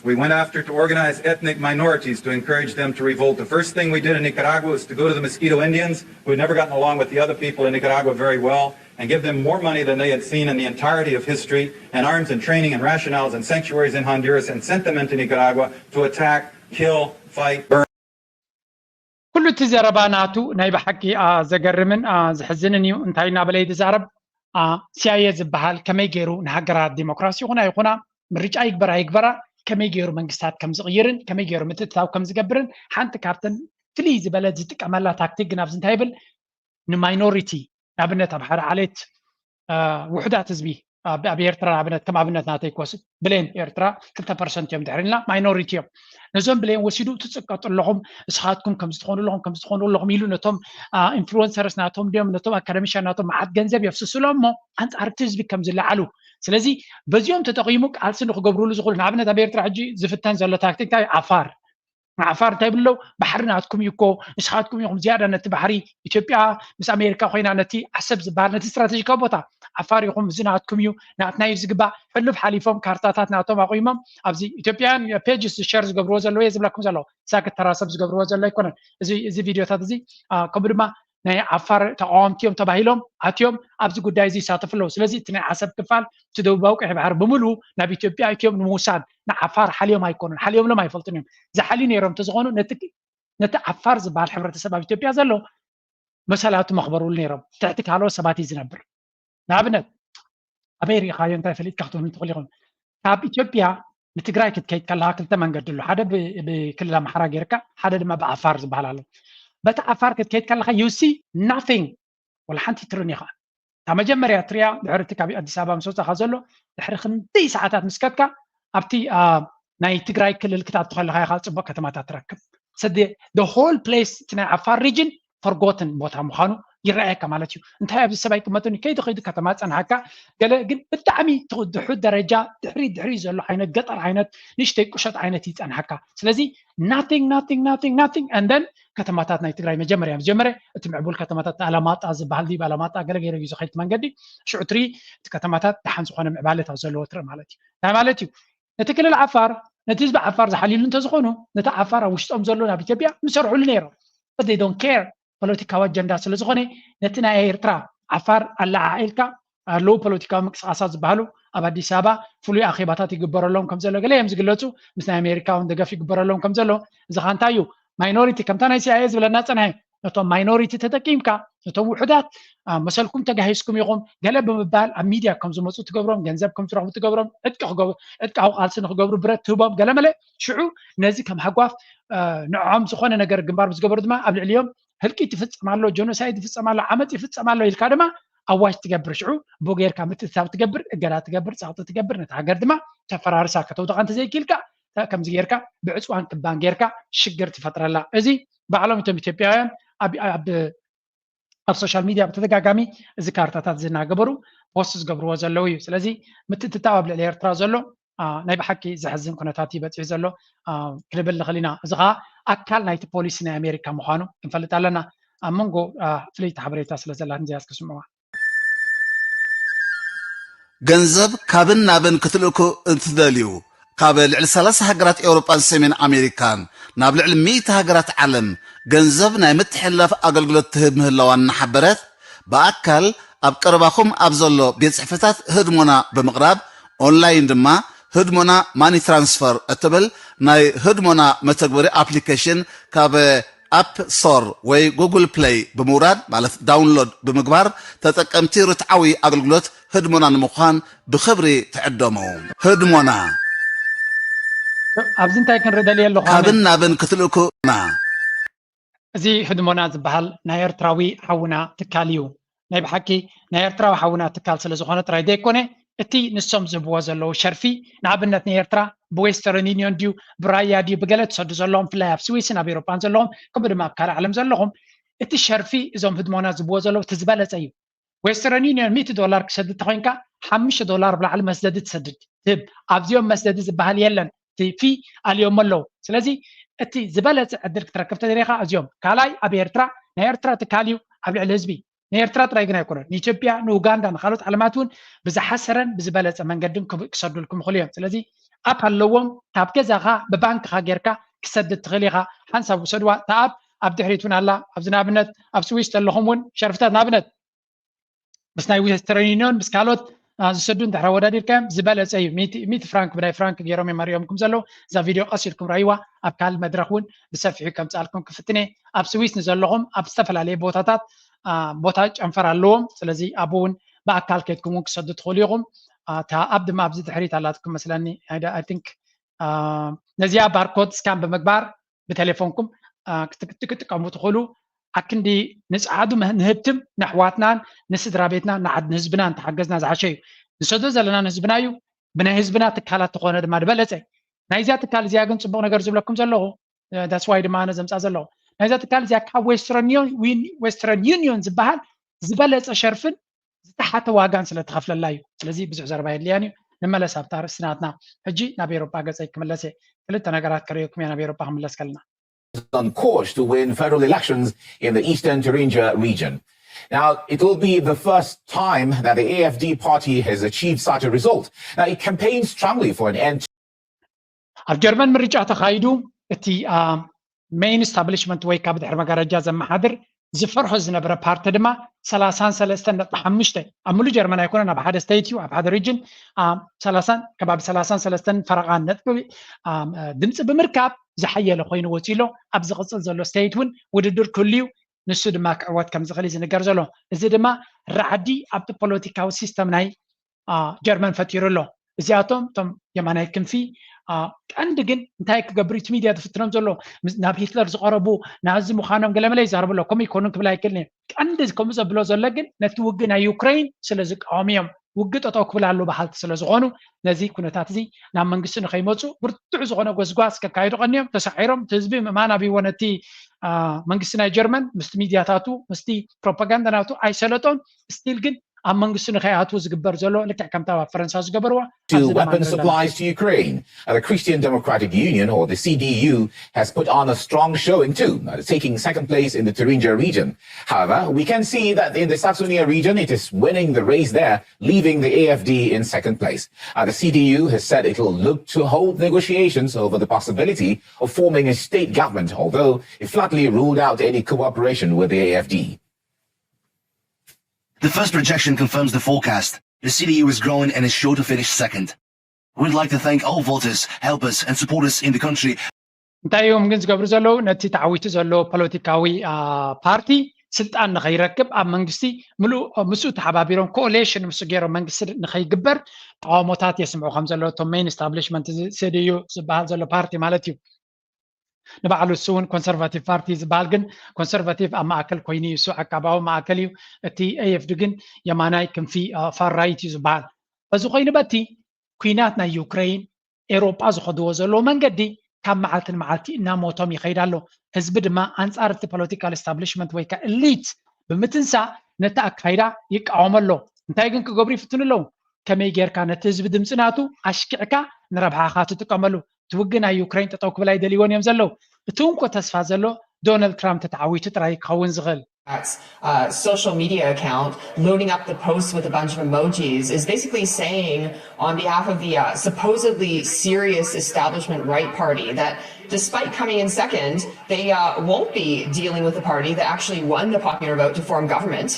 We went after to organize ethnic minorities to encourage them to revolt. The first thing we did in Nicaragua was to go to the Mosquito Indians, who had never gotten along with the other people in Nicaragua very well, and give them more money than they had seen in the entirety of history, and arms and training and rationales and sanctuaries in Honduras, and sent them into Nicaragua to attack, kill, fight, burn. ኩሉ እቲ ዘረባ ናቱ ናይ ብሓቂ ዘገርምን ዘሕዝንን እዩ። እንታይ እናበለ ዝዛረብ ሲኣይኤ ዝበሃል ከመይ ገይሩ ንሃገራት ዲሞክራሲ ይኹና ይኹና ምርጫ ይግበራ ይግበራ ከመይ ገይሩ መንግስታት ከም ዝቕይርን ከመይ ገይሩ ምትእትታው ከም ዝገብርን ሓንቲ ካብተን ፍልይ ዝበለ ዝጥቀመላ ታክቲክ ግን ኣብዚ እንታይ ይብል ንማይኖሪቲ ንኣብነት ኣብ ሓደ ዓሌት ውሑዳት ህዝቢ ኣብ ኤርትራ ንኣብነት ከም ኣብነት ናተይ ክወስድ ብሌን ኤርትራ ክልተ ፐርሰንት እዮም ድሕር ኢልና ማይኖሪቲ እዮም ነዞም ብሌን ወሲዱ ትፅቀጡ ኣለኹም እስኻትኩም ከም ዝትኾኑ ኣለኹም ከም ዝትኾኑ ኣለኹም ኢሉ ነቶም ኢንፍሉወንሰርስ ናቶም ድዮም ነቶም ኣካደሚሻን ናቶም መዓት ገንዘብ የፍስስሎም እሞ ኣንፃር እቲ ህዝቢ ከም ዝለዓሉ ስለዚ በዚኦም ተጠቒሙ ቃልሲ ንክገብርሉ ዝኽእሉ ንኣብነት ኣብ ኤርትራ ሕጂ ዝፍተን ዘሎ ታክቲክ እንታይ ዓፋር ንዓፋር እንታይ ብለው? ባሕሪ ናትኩም እዩ እኮ፣ ንስኻትኩም ኢኹም ዝያዳ ነቲ ባሕሪ፣ ኢትዮጵያ ምስ ኣሜሪካ ኮይና ነቲ ዓሰብ ዝበሃል ነቲ ስትራቴጂካዊ ቦታ፣ ዓፋር ኢኹም፣ እዚ ናትኩም እዩ፣ ናትና እዩ ዝግባእ። ሕሉፍ ሓሊፎም ካርታታት ናቶም ኣቑሞም ኣብዚ ኢትዮጵያን ፔጅስ ሸር ዝገብርዎ ዘለዉ እየ ዝብለኩም ዘለኹ። ሳክት ተራ ሰብ ዝገብርዎ ዘሎ ኣይኮነን። እዚ እዚ ቪድዮታት እዚ ከምኡ ድማ ናይ ዓፋር ተቃወምቲ እዮም ተባሂሎም ኣትዮም ኣብዚ ጉዳይ እዚ ይሳተፉ ኣለዉ። ስለዚ እቲ ናይ ዓሰብ ክፋል እቲ ደቡባዊ ቀይሕ ባሕሪ ብምሉኡ ናብ ኢትዮጵያ እትዮም ንምውሳድ ንዓፋር ሓልዮም ኣይኮኑን፣ ሓልዮምሎም ኣይፈልጡን እዮም። ዝሓልዩ ነይሮም እንተዝኾኑ ነቲ ነቲ ዓፋር ዝበሃል ሕብረተሰብ ኣብ ኢትዮጵያ ዘሎ መሰላቱ መኽበርሉ ነይሮም። ትሕቲ ካልኦት ሰባት እዩ ዝነብር። ንኣብነት ኣበይ ርኢኻዮ እንታይ ፈሊጥካ ክትብሉ ትኽእሉ ኢኹም። ካብ ኢትዮጵያ ንትግራይ ክትከይድ ከለኻ ክልተ መንገዲ ኣሎ። ሓደ ብክልል ኣምሓራ ጌርካ፣ ሓደ ድማ ብዓፋር ዝበሃል ኣሎ። በቲ ዓፋር ክትከይድ ከለኻ you see nothing፣ ወላ ሓንቲ ትርን ኢኻ። እታ መጀመርያ ትሪያ ድሕሪ እቲ ካብ ኣዲስ ኣበባ ምስ ወፃኻ ዘሎ ድሕሪ ክንደይ ሰዓታት ምስ ከድካ ኣብቲ ናይ ትግራይ ክልል ክትኣቱ ከለኻ ኢኻ ፅቡቅ ከተማታት ትረክብ። So the whole place እቲ ናይ ዓፋር region forgotten ቦታ ምዃኑ ይረኣየካ ማለት እዩ። እንታይ ኣብዚ ሰብ ኣይቅመጥን እዩ፣ ከይዱ ከይዱ ከተማ ጸንሓካ፣ ገለ ግን ብጣዕሚ ድሑድ ደረጃ ድሕሪ ድሕሪ ዘሎ ዓይነት ገጠር ዓይነት ንእሽተይ ቁሸት ዓይነት ይጸንሓካ። ስለዚ nothing nothing nothing nothing and then ከተማታት ናይ ትግራይ መጀመርያ መጀመርያ እቲ ምዕቡል ከተማታት ኣላማጣ ዝበሃል ድዩ ኣላማጣ ገለ ገይረ እዩ ዝኸይድ መንገዲ ሽዑ ትሪ እቲ ከተማታት ደሓን ዝኾነ ምዕባለታት ዘለዎ ትርኢ ማለት እዩ። እንታይ ማለት እዩ? ነቲ ክልል ዓፋር ነቲ ህዝቢ ዓፋር ዝሓልዩሉ እንተዝኾኑ ነቲ ዓፋር ኣብ ውሽጦም ዘሎ ናብ ኢትዮጵያ ምሰርሑሉ ነይሮም። They don't care ፖለቲካዊ ኣጀንዳ ስለ ዝኾነ ነቲ ናይ ኤርትራ ዓፋር ኣለዓዒልካ ኣለዉ ፖለቲካዊ ምንቅስቃሳት ዝበሃሉ ኣብ ኣዲስ ኣበባ ፍሉይ ኣኼባታት ይግበረሎም ከም ዘሎ ገለ እዮም ዝግለጹ። ምስ ናይ ኣሜሪካ እውን ደገፍ ይግበረሎም ከም ዘሎ እዚ ኻ እንታይ እዩ ማይኖሪቲ ከምታ ናይ ሲኣይኤ ዝብለና ጸንሐ ነቶም ማይኖሪቲ ተጠቂምካ ነቶም ውሑዳት መሰልኩም ተጋሂስኩም ኢኹም ገለ ብምባል ኣብ ሚድያ ከም ዝመፁ ትገብሮም ገንዘብ ከም ዝረኽቡ ትገብሮም ዕጥቃዊ ቃልሲ ንክገብሩ ብረት ትህቦም ገለመለ ሽዑ ነዚ ከም ሃጓፍ ንዕዖም ዝኾነ ነገር ግንባር ዝገበሩ ድማ ኣብ ልዕሊኦም ህልቂት ይፍፀም ኣሎ ጆኖሳይድ ይፍፀም ኣሎ ዓመፅ ይፍፀም ኣሎ ኢልካ ድማ ኣዋጅ ትገብር ሽዑ ብኡ ጌርካ ምትእትታብ ትገብር እገዳ ትገብር ፀቕጢ ትገብር ነቲ ሃገር ድማ ተፈራርሳ ከተውድቓ እንተዘይክኢልካ ከምዚ ጌርካ ብዕፅዋን ክባን ጌርካ ሽግር ትፈጥረላ እዚ ባዕሎም እቶም ኢትዮጵያውያን ኣብ ኣብ ሶሻል ሚድያ ብተደጋጋሚ እዚ ካርታታት ዝናገበሩ ፖስት ዝገብርዎ ዘለዉ እዩ ስለዚ ምትእትታው ኣብ ልዕሊ ኤርትራ ዘሎ ናይ ብሓቂ ዘሕዝን ኩነታት እዩ በፂሑ ዘሎ ክንብል ንኽእል ኢና እዚ ከዓ ኣካል ናይቲ ፖሊሲ ናይ ኣሜሪካ ምዃኑ ክንፈልጥ ኣለና ኣብ መንጎ ፍለይቲ ሓበሬታ ስለ ዘላትንዚያ እስክስምዕዋ ገንዘብ ካብን ናብን ክትልእኩ እንትደልዩ ካብ ልዕሊ ሰላሳ ሃገራት ኤውሮጳን ሰሜን ኣሜሪካን ናብ ልዕሊ ሚእቲ ሃገራት ዓለም ገንዘብ ናይ ምትሕልላፍ ኣገልግሎት ትህብ ምህላዋ እናሓበረት ብኣካል ኣብ ቀረባኹም ኣብ ዘሎ ቤት ጽሕፈታት ህድሞና ብምቕራብ ኦንላይን ድማ ህድሞና ማኒ ትራንስፈር እትብል ናይ ህድሞና መተግበሪ ኣፕሊኬሽን ካብ ኣፕ ስቶር ወይ ጉግል ፕለይ ብምውራድ ማለት ዳውንሎድ ብምግባር ተጠቀምቲ ርትዓዊ ኣገልግሎት ህድሞና ንምዃን ብኽብሪ ትዕደሙ። ህድሞና ኣብዚ እንታይ ክንርኢ ደልየ ኣለኹ ካብን ናብን ክትልእኩና እዚ ህድሞና ዝበሃል ናይ ኤርትራዊ ሓውና ትካል እዩ ናይ ብሓቂ ናይ ኤርትራዊ ሓውና ትካል ስለ ዝኾነ ጥራይ ዘይኮነ እቲ ንሶም ዝህብዎ ዘለዉ ሸርፊ ንኣብነት ናይ ኤርትራ ብዌስተርን ዩኒዮን ድዩ ብራያ ድዩ ብገለ ትሰዱ ዘለዎም ብፍላይ ኣብ ስዊስን ኣብ ኤሮፓን ዘለዎም ከምኡ ድማ ኣብ ካልእ ዓለም ዘለኹም እቲ ሸርፊ እዞም ህድሞና ዝህብዎ ዘለዉ እቲ ዝበለፀ እዩ ዌስተርን ዩኒዮን ሚእቲ ዶላር ክሰድድ ተኮይንካ ሓሙሽተ ዶላር ብላዕሊ መስደዲ ትሰድድ ትህብ ኣብዚኦም መስደዲ ዝበሃል የለን እቲ ፊ ኣልዮሞ ኣለዉ ስለዚ እቲ ዝበለፀ ዕድል ክትረክብ ተደሊኻ እዚኦም ካልኣይ ኣብ ኤርትራ ናይ ኤርትራ ትካል እዩ ኣብ ልዕሊ ህዝቢ ንኤርትራ ጥራይ ግን ኣይኮነን ንኢትዮጵያ ንኡጋንዳ ንካልኦት ዓለማት እውን ብዝሓሰረን ብዝበለፀ መንገድን ክሰዱልኩም ይኽእሉ እዮም ስለዚ ኣፕ ኣለዎም ካብ ገዛኻ ብባንክኻ ጌርካ ክሰድድ ትኽእል ኢኻ ሓንሳብ ውሰድዋ እታ ኣፕ ኣብ ድሕሪት እውን ኣላ ኣብዚ ንኣብነት ኣብ ስዊስ ዘለኹም እውን ሸርፍታት ንኣብነት ምስ ናይ ዌስተርን ዩኒዮን ምስ ካልኦት ዝሰዱ እንድሕር ኣወዳዲርካዮም ዝበለፀ እዩ ሚእቲ ፍራንክ ብናይ ፍራንክ ገይሮም እዮም ኣሪኦምኩም ዘለዉ እዛ ቪድዮ ቀስ ኢልኩም ራይዋ ኣብ ካልእ መድረክ እውን ብሰፊሑ ከምፅኣልኩም ክፍትነ ኣብ ስዊስ ንዘለኹም ኣብ ዝተፈላለየ ቦታታት ቦታ ጨንፈር ኣለዎም ስለዚ ኣብኡ እውን ብኣካል ከይድኩም እውን ክሰዱ ትኽእሉ ኢኹም እታ ኣብ ድማ ኣብዚ ድሕሪት ኣላትኩም መስለኒ ቲንክ ነዚኣ ባርኮድ ስካን ብምግባር ብቴሌፎንኩም ክትጥቀሙ ትኽእሉ ኣክንዲ ንፀዓዱ ንህብትም ንኣሕዋትናን ንስድራ ቤትናን ንዓድ ንህዝብናን ተሓገዝና ዝሓሸ እዩ ንሰዶ ዘለና ንህዝብና እዩ ብናይ ህዝብና ትካላት ተኾነ ድማ ዝበለፀ ናይዚያ ትካል እዚኣ ግን ፅቡቅ ነገር ዝብለኩም ዘለኹ ዳስዋይ ድማ ኣነ ዘምፃ ዘለኹ ናይዛ ትካል እዚኣ ካብ ዌስተርን ዩኒዮን ዝበሃል ዝበለፀ ሸርፍን ዝተሓተ ዋጋን ስለ ትኸፍለላ እዩ ስለዚ ብዙሕ ዘረባ የድልያን እዩ ንመለስ ኣብታ ርእስናትና ሕጂ ናብ ኤሮጳ ገፀይ ክምለስ እየ ክልተ ነገራት ከርእየኩም እየ ናብ ኤሮጳ ክምለስ ከለና። On course to win federal elections in the eastern Thuringia region. Now, it will be the first time that the A F D party has achieved such a result. Now, it campaigned strongly for an end ኣብ ጀርመን ምርጫ ተኻይዱ እቲ main establishment ወይ ካብ ድሕሪ መጋረጃ ዘመሓድር ዝፈርሖ ዝነበረ ፓርቲ ድማ ሰላሳን ሰለስተን ነጥቢ ሓሙሽተ ኣብ ሙሉ ጀርመን ኣይኮነን ኣብ ሓደ state እዩ ኣብ ሓደ region ሰላሳን ከባቢ ሰላሳን ሰለስተን ፈረቓን ነጥቢ ድምፂ ብምርካብ ዝሓየለ ኮይኑ ወፂኡ ኣሎ። ኣብ ዝቕፅል ዘሎ state እውን ውድድር ክህሉ እዩ። ንሱ ድማ ክዕወት ከም ዝኽእል እዩ ዝንገር ዘሎ። እዚ ድማ ራዕዲ ኣብቲ ፖለቲካዊ system ናይ ጀርመን ፈጢሩ ኣሎ። እዚኣቶም እቶም የማናይ ክንፊ ቀንዲ ግን እንታይ ክገብሩ እቲ ሚድያ ዝፍትኖም ዘሎ ናብ ሂትለር ዝቐረቡ ናዚ ምዃኖም ገለመለ ይዛረቡ ኣሎ። ከምኡ ይኮኑን ክብል ኣይክእልን እየ። ቀንዲ ከምኡ ዘብሎ ዘሎ ግን ነቲ ውግእ ናይ ዩክሬን ስለ ዝቃወሙ እዮም። ውግእ ጠጠው ክብል ኣሎ በሃልቲ ስለ ዝኾኑ ነዚ ኩነታት እዚ ናብ መንግስቲ ንኸይመፁ ብርቱዕ ዝኾነ ጎስጓስ ከካይዱ ቀንዮም ተሳዒሮም እቲ ህዝቢ ምእማን ኣብይዎ ነቲ መንግስቲ ናይ ጀርመን ምስቲ ሚድያታቱ ምስቲ ፕሮፓጋንዳ ናቱ ኣይሰለጦን። ስቲል ግን ኣብ መንግስቲ ንኸይኣትዉ ዝግበር ዘሎ ልክዕ ከምታ ኣብ ፈረንሳ ዝገበርዎ to weapon supplies to Ukraine. Uh, the Christian Democratic Union, or the C D U, has put on a strong showing too, uh, taking second place in the Thuringia region. However, we can see that in the Saxonia region, it is winning the race there, leaving the A F D in second place. Uh, the C D U has said it will look to hold negotiations over the possibility of forming a state government, although it flatly ruled out any cooperation with the A F D. The first projection confirms the forecast. The C D U is growing and is sure to finish second. We'd like to thank all voters, helpers, and supporters in the country. እንታይ እዮም ግን ዝገብሩ ዘለዉ? ነቲ ተዓዊቱ ዘሎ ፖለቲካዊ ፓርቲ ስልጣን ንኸይረክብ ኣብ መንግስቲ ምስኡ ተሓባቢሮም coalition ምስ ገይሮም መንግስቲ ንኸይግበር ተቃውሞታት የስምዑ ከም ዘሎ እቶም main establishment ስድዩ ዝበሃል ዘሎ ፓርቲ ማለት እዩ። ንባዕሉ እሱ እውን ኮንሰርቫቲቭ ፓርቲ ዝበሃል ግን ኮንሰርቫቲቭ ኣብ ማእከል ኮይኑ እዩ። እሱ ዓቃባዊ ማእከል እዩ። እቲ ኤኤፍዲ ግን የማናይ ክንፊ far right እዩ ዝበሃል። በዚ ኮይኑ በቲ ኲናት ናይ ዩክሬን ኤሮጳ ዝኸድዎ ዘለዎ መንገዲ ካብ መዓልቲ ንመዓልቲ እናሞቶም ይኸይድ ኣሎ። ህዝቢ ድማ ኣንጻር እቲ ፖለቲካል establishment ወይ ከዓ elite ብምትንሳእ ነቲ ኣካይዳ ይቃወሞ ኣሎ። እንታይ ግን ክገብሩ ይፍትኑ ኣለዉ? ከመይ ጌርካ ነቲ ህዝቢ ድምፂ ናቱ ኣሽኪዕካ ንረብሓኻ ትጥቀመሉ? እቲ ውግእ ናይ ዩክሬን ጠጠው ክብል ኣይደልይዎን እዮም ዘለዉ። እቲ እንኮ ተስፋ ዘሎ ዶናልድ ትራምፕ ተተዓዊቱ ጥራይ ክኸውን ዝኽእል። That's a social media account loading up the posts with a bunch of emojis is basically saying on behalf of the uh, supposedly serious establishment right party that despite coming in second, they uh, won't be dealing with a party that actually won the popular vote to form government.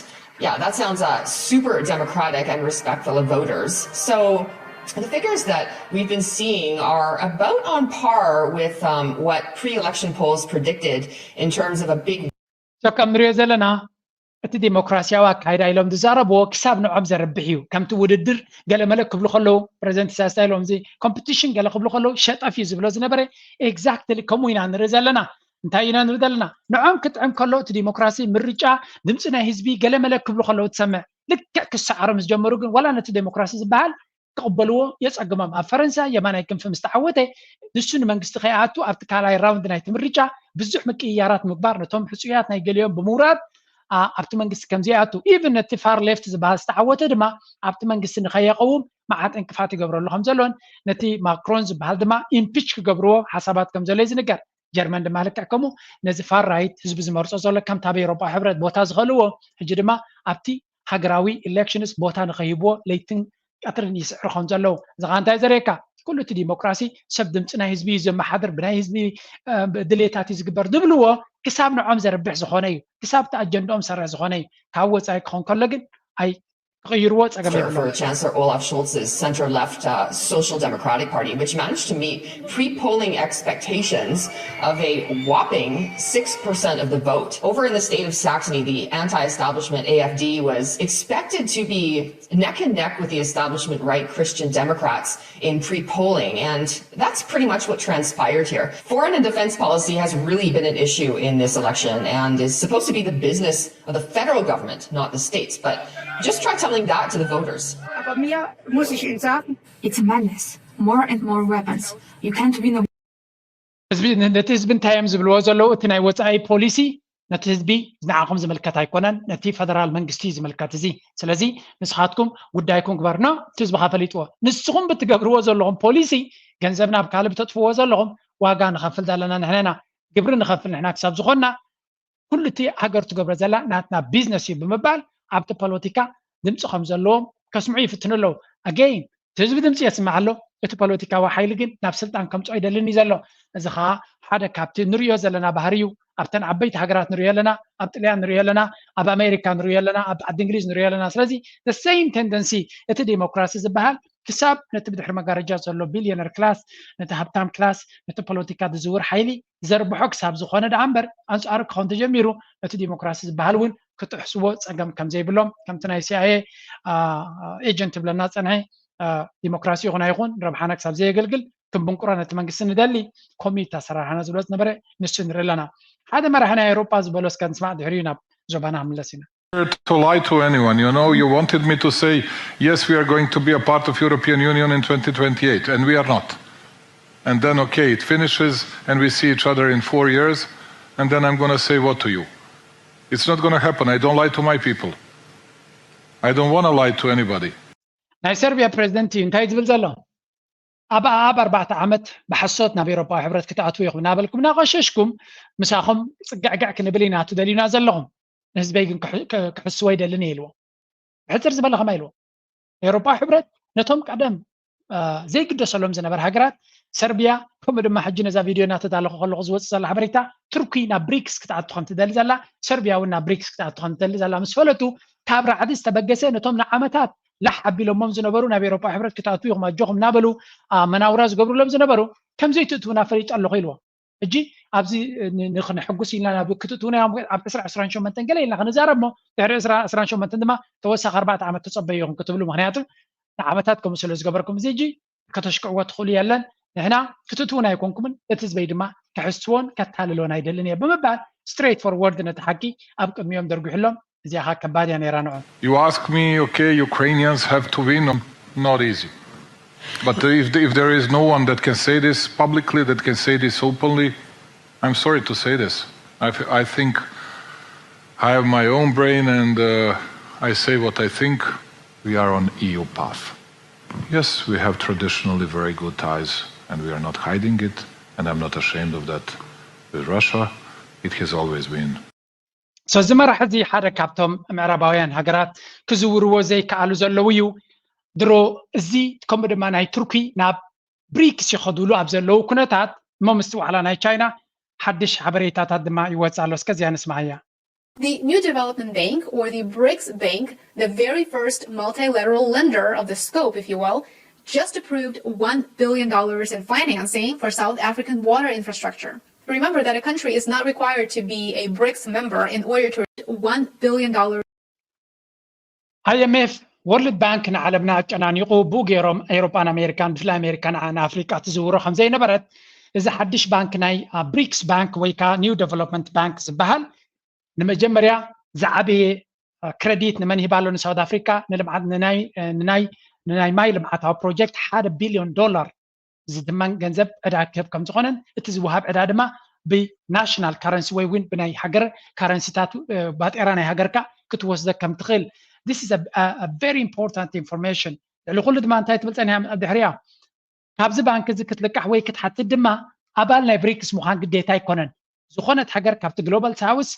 Yeah, that sounds uh, super democratic and respectful of voters. So the figures that we've been seeing are about on par with um, what pre election polls predicted in terms of a big So ከም ንሪኦ ዘለና እቲ ዲሞክራሲያዊ ኣካይዳ ኢሎም ዝዛረብዎ ክሳብ ንዖም ዘርብሕ እዩ። ከምቲ ውድድር ገለመለ ክብሉ ከለዉ ፕሬዚደንት ኢሳያስ እንታይ ኢሎም እዚ ኮምፒቲሽን ገለ ክብሉ ከለዉ ሸጠፍ እዩ ዝብሎ ዝነበረ exactly ከምኡ ኢና ንርኢ ዘለና። እንታይ ኢና ንርኢ ዘለና? ንዖም ክጥዕም ከሎ እቲ ዲሞክራሲ ምርጫ ድምፂ ናይ ህዝቢ ገለመለ ክብሉ ከለዉ ትሰምዕ። ልክዕ ክሰዓሮም ዝጀመሩ ግን ዋላ ነቲ ዲሞክራሲ ዝበሃል ክቕበልዎ የጸግሞም። ኣብ ፈረንሳ የማናይ ክንፊ ምስ ተዓወተ ንሱ ንመንግስቲ ከይኣቱ ኣብቲ ካልኣይ ራውንድ ናይቲ ምርጫ ብዙሕ ምቅይያራት ምግባር ነቶም ሕጹያት ናይ ገሊኦም ብምውራድ ኣብቲ መንግስቲ ከም ዘይኣቱ even ነቲ far left ዝበሃል ዝተዓወተ ድማ ኣብቲ መንግስቲ ንኸየቐውም መዓት ዕንቅፋት ይገብረሉ ከም ዘሎን ነቲ ማክሮን ዝበሃል ድማ ኢምፒች ክገብርዎ ሓሳባት ከም ዘሎ እዩ ዝንገር። ጀርመን ድማ ልክዕ ከምኡ ነዚ far right ህዝቢ ዝመርጾ ዘሎ ከምቲ ኣብ ኤውሮጳ ሕብረት ቦታ ዝኸልዎ ሕጂ ድማ ኣብቲ ሃገራዊ ኢሌክሽንስ ቦታ ንኸይህብዎ ለይትን ቀትርን ይስዕሩ ከም ዘለዉ እዚ ኸዓ እንታይ ዘርእየካ? ኩሉ እቲ ዲሞክራሲ ሰብ ድምፂ ናይ ህዝቢ እዩ ዘመሓድር ብናይ ህዝቢ ድሌታት እዩ ዝግበር ዝብልዎ ክሳብ ንዖም ዘርብሕ ዝኾነ እዩ። ክሳብ እቲ ኣጀንድኦም ዝሰርሕ ዝኾነ እዩ። ካብ ወፃኢ ክኾን ከሎ ግን ኣይ ክቕይርዎ ፀገም for, የብሎም። for Chancellor Olaf Scholz's center left uh, Social Democratic Party, which managed to meet pre polling expectations of a whopping six percent of the vote. Over in the state of Saxony, the anti establishment A F D was expected to be neck and neck with the establishment right Christian Democrats in pre polling. And that's pretty much what transpired here. Foreign and defense policy has really been an issue in this election and is supposed to be the business of the federal government, not the states. But just try telling that to the voters. Aber mir muss ich Ihnen sagen, It's madness. More and more weapons. You can't win a ህዝቢ ነቲ ህዝቢ እንታይ እዮም ዝብልዎ ዘለዉ? እቲ ናይ ወፃኢ ፖሊሲ ነቲ ህዝቢ ንዓኹም ዝምልከት ኣይኮነን፣ ነቲ ፈደራል መንግስቲ እዩ ዝምልከት እዚ። ስለዚ ንስኻትኩም ጉዳይኩም ግበር። ኖ፣ እቲ ህዝቢ ከፈሊጥዎ። ንስኹም ብትገብርዎ ዘለኹም ፖሊሲ ገንዘብ ናብ ካልእ ብተጥፍዎ ዘለኹም ዋጋ ንኸፍል ዘለና ንሕነና፣ ግብሪ ንኸፍል ንሕና ክሳብ ዝኾንና፣ ኩሉ እቲ ሃገር ትገብሮ ዘላ ናትና ቢዝነስ እዩ ብምባል ኣብቲ ፖለቲካ ድምፂ ከም ዘለዎም ከስምዑ ይፍትኑ ኣለዉ። ኣገይን እቲ ህዝቢ ድምፂ የስምዕ ኣሎ፣ እቲ ፖለቲካዊ ሓይሊ ግን ናብ ስልጣን ከምፅኦ ይደልን እዩ ዘሎ። እዚ ከዓ ሓደ ካብቲ ንሪኦ ዘለና ባህሪ እዩ። ኣብተን ዓበይቲ ሃገራት ንሪኦ ኣለና፣ ኣብ ጥልያን ንሪኦ ኣለና፣ ኣብ ኣሜሪካ ንሪኦ ኣለና፣ ኣብ ዓዲ እንግሊዝ ንሪኦ ኣለና። ስለዚ the same tendency፣ እቲ ዴሞክራሲ ዝበሃል ክሳብ ነቲ ብድሕሪ መጋረጃ ዘሎ ቢልዮነር ክላስ፣ ነቲ ሃብታም ክላስ፣ ነቲ ፖለቲካ ዝዝውር ሓይሊ ዘርብሖ ክሳብ ዝኾነ ደኣ እምበር፣ ኣንጻሩ ክኸውን ተጀሚሩ ነቲ ዲሞክራሲ ዝበሃል እውን ክጥሕስዎ ጸገም ከም ዘይብሎም፣ ከምቲ ናይ ሲኣይኤ ኤጀንት ዝብለና ዝጸንሐ፣ ዲሞክራሲ ይኹን ኣይኹን ረብሓና ክሳብ ዘየገልግል ክንብንቁሮ ነቲ መንግስቲ ንደሊ፣ ኮሚት ኣሰራርሓና ዝብሎ ዝነበረ ንሱ ንርኢ ኣለና። ሓደ መራሒ ናይ ኤውሮጳ ዝበሎ እስከ ንስማዕ፣ ድሕሪኡ ናብ ዞባና ክንምለስ ኢና። To lie to anyone. You know, you wanted me to say, yes, we are going to be a part of European Union in twenty twenty-eight, and we are not. And then, okay, it finishes, and we see each other in four years, and then I'm going to say what to you? It's not going to happen. I don't lie to my people. I don't want to lie to anybody. ናይ ሰርቢያ ፕሬዚደንት እዩ እንታይ ዝብል ዘሎ? ኣብ ኣኣብ ኣርባዕተ ዓመት ብሓሶት ናብ ኤውሮጳዊ ሕብረት ክትኣትዉ ኢኹም እናበልኩም እናቐሸሽኩም፣ ምሳኹም ጽግዕግዕ ክንብል ኢና ትደልዩና ዘለኹም። ንህዝበይ ግን ክሕስዎ ኣይደልን እየ ኢልዎ። ብሕጽር ዝበለ ከማይ ኢልዎ፣ ኤውሮጳዊ ሕብረት ነቶም ቀደም ዘይግደሰሎም ዝነበረ ሃገራት፣ ሰርቢያ፣ ከምኡ ድማ ሕጂ ነዛ ቪድዮ እናተዳለኹ ከለኹ ዝወጽእ ዘላ ሓበሬታ፣ ቱርኪ ናብ ብሪክስ ክትኣቱ ከም ትደሊ ዘላ፣ ሰርቢያ እውን ናብ ብሪክስ ክትኣቱ ከም ትደሊ ዘላ ምስ ፈለጡ፣ ካብ ራዕዲ ዝተበገሰ ነቶም ንዓመታት ላሕ ኣቢሎሞም ዝነበሩ ናብ ኤውሮጳ ሕብረት ክትኣትዉ ኢኹም ኣጆኹም እናበሉ መናውራ ዝገብሩሎም ዝነበሩ ከም ዘይትእትዉና ፈሊጡ ኣለኹ ኢልዎም። ሕጂ ኣብዚ ንክንሕጉስ ኢልና ናብ ክትእትዉና እዮም ኣብ ዕስራ ዕስራን ሸሞንተን ገለ ኢልና ክንዛረብ እሞ ድሕሪ ዕስራ ዕስራን ሸሞንተን ድማ ተወሳኺ ኣርባዕተ ዓመት ተጸበዩ ኢኹም ክትብሉ፣ ምክንያቱ ንዓመታት ከምኡ ስለ ዝገበርኩም እዚ ሕጂ ከተሽክዕዎ ትኽእሉ የለን። ንሕና ክትእትዉና ኣይኮንኩምን፣ እቲ ህዝበይ ድማ ክሕስዎን ከታልሎን ኣይደልን እየ ብምባል ስትሬት ፎርወርድ ነቲ ሓቂ ኣብ ቅድሚኦም ደርጒሕሎም። እዚኣ ከዓ ከባድ እያ ነይራ ንዑ። You ask me, okay, Ukrainians have to win? Not easy. But if, if there is no one that can say this publicly, that can say this openly, I'm sorry to say this. I, I think I have my own brain and uh, I say what I think. We are on E U path. Yes, we have traditionally very good ties and we are not hiding it. And I'm not ashamed of that with Russia. It has always been. So እዚ መራሒ እዚ ሓደ ካብቶም ምዕራባውያን ሃገራት ክዝውርዎ ዘይከኣሉ ዘለዉ እዩ። ድሮ እዚ ከምኡ ድማ ናይ ቱርኪ ናብ ብሪክስ ይኸዱሉ ኣብ ዘለዉ ኩነታት እሞ ምስቲ ዋዕላ ናይ ቻይና ሓድሽ ሓበሬታታት ድማ ይወፅእ ኣሎ። እስከ እዚኣ ንስማዓያ። The New Development Bank, or the BRICS Bank, the very first multilateral lender of the scope, if you will, just approved one billion dollars in financing for South African water infrastructure. Remember that a country is not required to be a BRICS member in order to one billion dollars. ኣይኤምኤፍ፣ ወርልድ ባንክ ንዓለምና ኣጨናኒቑ ብኡ ገይሮም ኤውሮጳን ኣሜሪካን፣ ብፍላይ ኣሜሪካ ንኣፍሪቃ ትዝውሮ ከም ዘይነበረት፣ እዚ ሓድሽ ባንክ ናይ ብሪክስ ባንክ ወይ ከዓ ኒው ዴቨሎፕመንት ባንክ ዝበሃል ንመጀመርያ ዝዓበየ ክረዲት ንመን ሂባ ኣሎ ንሳውት ኣፍሪካ ንልምዓት ንናይ ንናይ ንናይ ማይ ልምዓታዊ ፕሮጀክት ሓደ ቢልዮን ዶላር ዝድመን ገንዘብ ዕዳ ክህብ ከም ዝኾነን እቲ ዝወሃብ ዕዳ ድማ ብናሽናል ካረንሲ ወይ እውን ብናይ ሃገር ካረንሲታት ባጤራ ናይ ሃገርካ ክትወስደ ከም ትኽእል። This is a very important information። ልዕሊ ኩሉ ድማ እንታይ ትብል ፀኒሓ ድሕሪያ ካብዚ ባንክ እዚ ክትልቃሕ ወይ ክትሓትት ድማ ኣባል ናይ ብሪክስ ምዃን ግዴታ ኣይኮነን። ዝኾነት ሃገር ካብቲ ግሎባል ሳውስ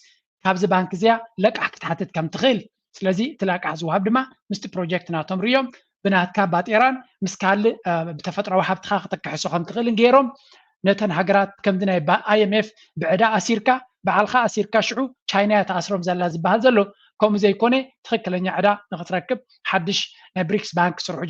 ካብዚ ባንክ እዚኣ ለቃሕ ክትሓትት ከም ትኽእል። ስለዚ እቲ ለቃሕ ዝወሃብ ድማ ምስቲ ፕሮጀክት ናቶም ርዮም ብናትካ ባጤራን ምስ ካልእ ብተፈጥራዊ ሃብትኻ ክተካሕሶ ከም ትኽእልን ገይሮም ነተን ሃገራት ከምዚ ናይ ኣይኤምኤፍ ብዕዳ ኣሲርካ ባዕልኻ ኣሲርካ ሽዑ ቻይና እያ ተኣስሮም ዘላ ዝበሃል ዘሎ ከምኡ ዘይኮነ ትኽክለኛ ዕዳ ንክትረክብ ሓድሽ ናይ ብሪክስ ባንክ ስርሑ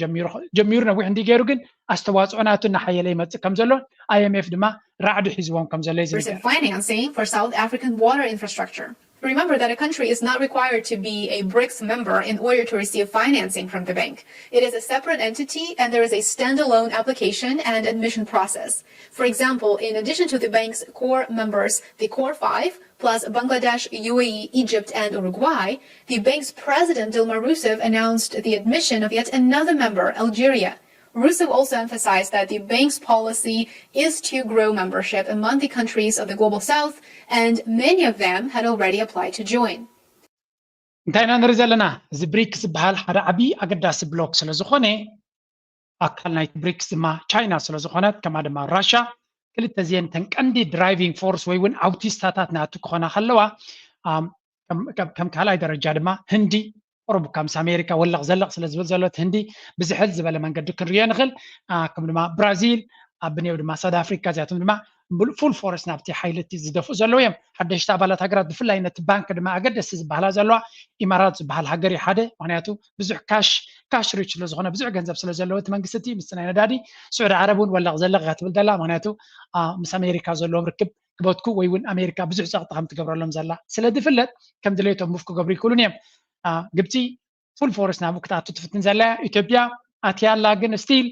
ጀሚሩ ነዊሕ እንዲ ገይሩ ግን ኣስተዋፅኦ ናቱ እናሓየለ ይመፅእ ከም ዘሎ ኣይኤምኤፍ ድማ ራዕዲ ሒዝዎም ከም ዘሎ እዩ ዝንገር። Financing for South African water infrastructure. Remember that a country is not required to be a BRICS member in order to receive financing from the bank. It is a separate entity and there is a standalone application and admission process. For example, in addition to the bank's core members, the core five, plus Bangladesh, U A E, Egypt, and Uruguay, the bank's president Dilma Rousseff announced the admission of yet another member, Algeria. Rousseff also emphasized that the bank's policy is to grow membership among the countries of the Global South, and many of them had already applied to join. እንታይ ኢና ንርኢ ዘለና? እዚ ብሪክስ ዝበሃል ሓደ ዓብዪ ኣገዳሲ ብሎክ ስለ ዝኾነ፣ ኣካል ናይቲ ብሪክስ ድማ ቻይና ስለ ዝኾነት፣ ከማ ድማ ራሻ፣ ክልተ እዚአን ተን ቀንዲ ድራይቪንግ ፎርስ ወይ እውን ኣውቲስታታት ናቱ ክኾና ከለዋ፣ ከም ካልኣይ ደረጃ ድማ ህንዲ ቁሩብ ካብ ምስ ኣሜሪካ ወለቕ ዘለቕ ስለ ዝብል ዘሎ፣ እቲ ህንዲ ብዝሕል ዝበለ መንገዲ ክንሪኦ ንኽእል። ከም ድማ ብራዚል፣ ኣብ ብኔው ድማ ሳውት ኣፍሪካ፣ እዚኣቶም ድማ ፉል ፎርስ ናብቲ ሓይሊ እቲ ዝደፍኡ ዘለዉ እዮም። ሓደሽቲ ኣባላት ሃገራት ብፍላይ ነቲ ባንክ ድማ ኣገደስቲ ዝበሃላ ዘለዋ ኢማራት ዝበሃል ሃገር እዩ ሓደ። ምክንያቱ ብዙሕ ካሽ ካሽ ሪች ስለ ዝኾነ፣ ብዙሕ ገንዘብ ስለ ዘለዎ እቲ መንግስቲ እቲ፣ ምስቲ ናይ ነዳዲ ስዑዲ ዓረብ እውን ወለቕ ዘለቕ እያ ትብል ዘላ። ምክንያቱ ምስ ኣሜሪካ ዘለዎም ርክብ ክበትኩ ወይ እውን ኣሜሪካ ብዙሕ ፀቕጢ ከም ትገብረሎም ዘላ ስለ ዝፍለጥ፣ ከም ድሌቶም ሙቭ ክገብሩ ይክእሉን እዮም። ግብፂ ፉል ፎርስ ናብኡ ክትኣቱ ትፍትን ዘላ እያ። ኢትዮጵያ ኣትያ ኣላ፣ ግን ስቲል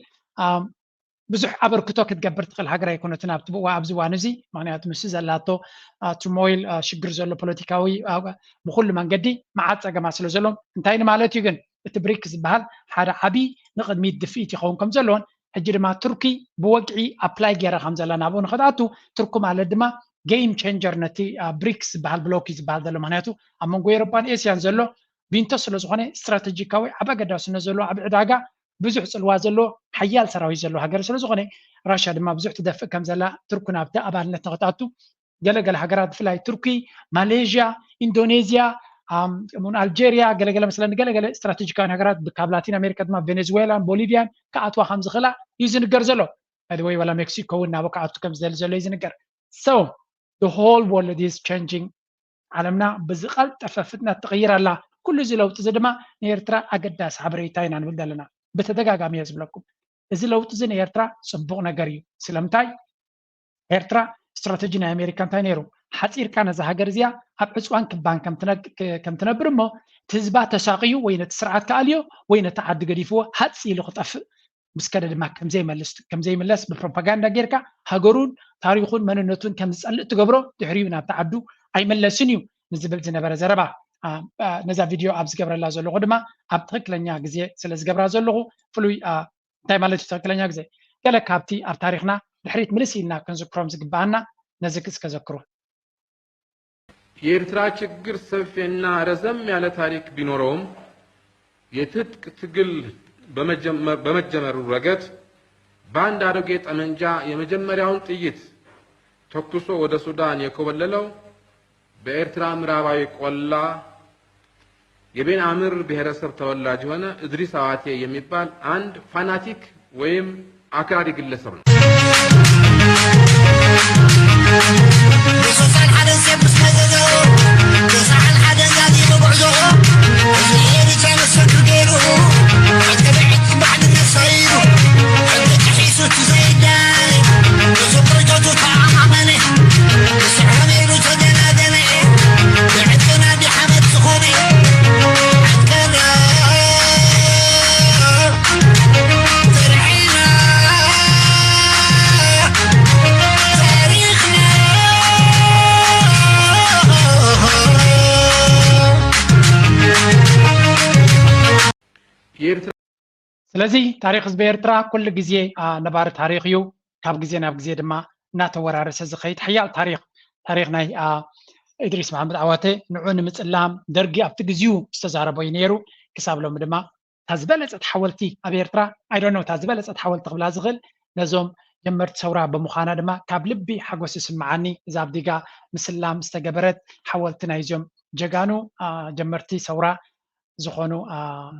ብዙሕ ኣበርክቶ ክትገብር ትኽእል ሃገር ኣይኮነትን ኣብቲ ብዋ ኣብዚ እዋን እዚ። ምክንያቱ ምስ ዘላቶ ትርሞይል፣ ሽግር ዘሎ ፖለቲካዊ፣ ብኩሉ መንገዲ መዓት ፀገማት ስለ ዘለዎም፣ እንታይ ንማለት እዩ ግን እቲ ብሪክስ ዝበሃል ሓደ ዓብዪ ንቕድሚት ድፍኢት ይኸውን ከም ዘለዎን፣ ሕጂ ድማ ቱርኪ ብወግዒ ኣፕላይ ገይራ ከም ዘላ ናብኡ ንክትኣቱ፣ ቱርኪ ማለት ድማ ጌም ቼንጀር ነቲ ብሪክስ ዝበሃል ብሎክ እዩ ዝበሃል ዘሎ። ምክንያቱ ኣብ መንጎ ኤሮፓን ኤስያን ዘሎ ቢንቶ ስለ ዝኾነ፣ ስትራተጂካዊ ዓብ ኣገዳስነት ዘለዎ ዓብ ዕዳጋ፣ ብዙሕ ፅልዋ ዘለዎ ሓያል ሰራዊት ዘለዎ ሃገር ስለ ዝኾነ፣ ራሻ ድማ ብዙሕ ትደፍእ ከም ዘላ፣ ቱርኪ ናብቲ ኣባልነት ንክትኣቱ ገለገለ ሃገራት ብፍላይ ቱርኪ፣ ማሌዥያ፣ ኢንዶኔዝያ፣ ከምኡውን ኣልጀርያ፣ ገለገለ መስለኒ ገለገለ ስትራቴጂካውያን ሃገራት ካብ ላቲን ኣሜሪካ ድማ ቬኔዙዌላን ቦሊቪያን ክኣትዋ ከም ዝኽእላ እዩ ዝንገር ዘሎ። ወይ ወላ ሜክሲኮ እውን ናብኡ ክኣቱ ከም ዝደሊ ዘሎ እዩ ዝንገር። So the whole world is changing። ዓለምና ብዝቐልጠፈ ፍጥነት ትቕይር ኣላ። ኩሉ እዚ ለውጢ እዚ ድማ ንኤርትራ ኣገዳሲ ሓበሬታ ኢና ንብል ዘለና። ብተደጋጋሚ እየ ዝብለኩም፣ እዚ ለውጢ እዚ ንኤርትራ ፅቡቕ ነገር እዩ። ስለምንታይ? ኤርትራ ስትራተጂ ናይ ኣሜሪካ እንታይ ነይሩ? ሓፂርካ ነዛ ሃገር እዚኣ ኣብ ዕፅዋን ክባን ከም ትነብር እሞ፣ እቲ ህዝባ ተሳቕዩ ወይ ነቲ ስርዓት ክኣልዮ ወይ ነቲ ዓዲ ገዲፍዎ ሃፂ ኢሉ ክጠፍእ፣ ምስ ከደ ድማ ከምዘይመልስ ከምዘይምለስ ብፕሮፓጋንዳ ጌርካ ሃገሩን ታሪኹን መንነቱን ከም ዝጸልእ ትገብሮ፣ ድሕሪኡ ናብቲ ዓዱ ኣይመለስን እዩ ንዝብል ዝነበረ ዘረባ፣ ነዛ ቪድዮ ኣብ ዝገብረላ ዘለኹ ድማ ኣብ ትኽክለኛ ግዜ ስለ ዝገብራ ዘለኹ ፍሉይ እንታይ ማለት እዩ ትኽክለኛ ግዜ? ገለ ካብቲ ኣብ ታሪኽና ድሕሪት ምልስ ኢልና ክንዝክሮም ዝግብኣና ነዚ እስከ ዘክሩ። የኤርትራ ችግር ሰፊና ረዘም ያለ ታሪክ ቢኖረውም የትጥቅ ትግል በመጀመሩ ረገድ በአንድ አሮጌ ጠመንጃ የመጀመሪያውን ጥይት ተኩሶ ወደ ሱዳን የኮበለለው በኤርትራ ምዕራባዊ ቆላ የቤን አምር ብሔረሰብ ተወላጅ የሆነ እድሪስ አዋቴ የሚባል አንድ ፋናቲክ ወይም አክራሪ ግለሰብ ነው። ስለዚ ታሪኽ ህዝቢ ኤርትራ ኩሉ ግዜ ነባሪ ታሪኽ እዩ። ካብ ግዜ ናብ ግዜ ድማ እናተወራረሰ ዝኸይድ ሓያል ታሪኽ፣ ታሪኽ ናይ እድሪስ መሓመድ ዓዋተ፣ ንዑ ንምጽላም ደርጊ ኣብቲ ግዜኡ ዝተዛረቦ እዩ ነይሩ። ክሳብ ሎሚ ድማ እታ ዝበለጸት ሓወልቲ ኣብ ኤርትራ፣ I don't know፣ እታ ዝበለጸት ሓወልቲ ክብላ ዝኽእል ነዞም ጀመርቲ ሰውራ ብምዃና ድማ ካብ ልቢ ሓጎስ ይስምዓኒ። እዛ ኣብ ዲጋ ምስላም ዝተገበረት ሓወልቲ ናይዞም ጀጋኑ ጀመርቲ ሰውራ ዝኾኑ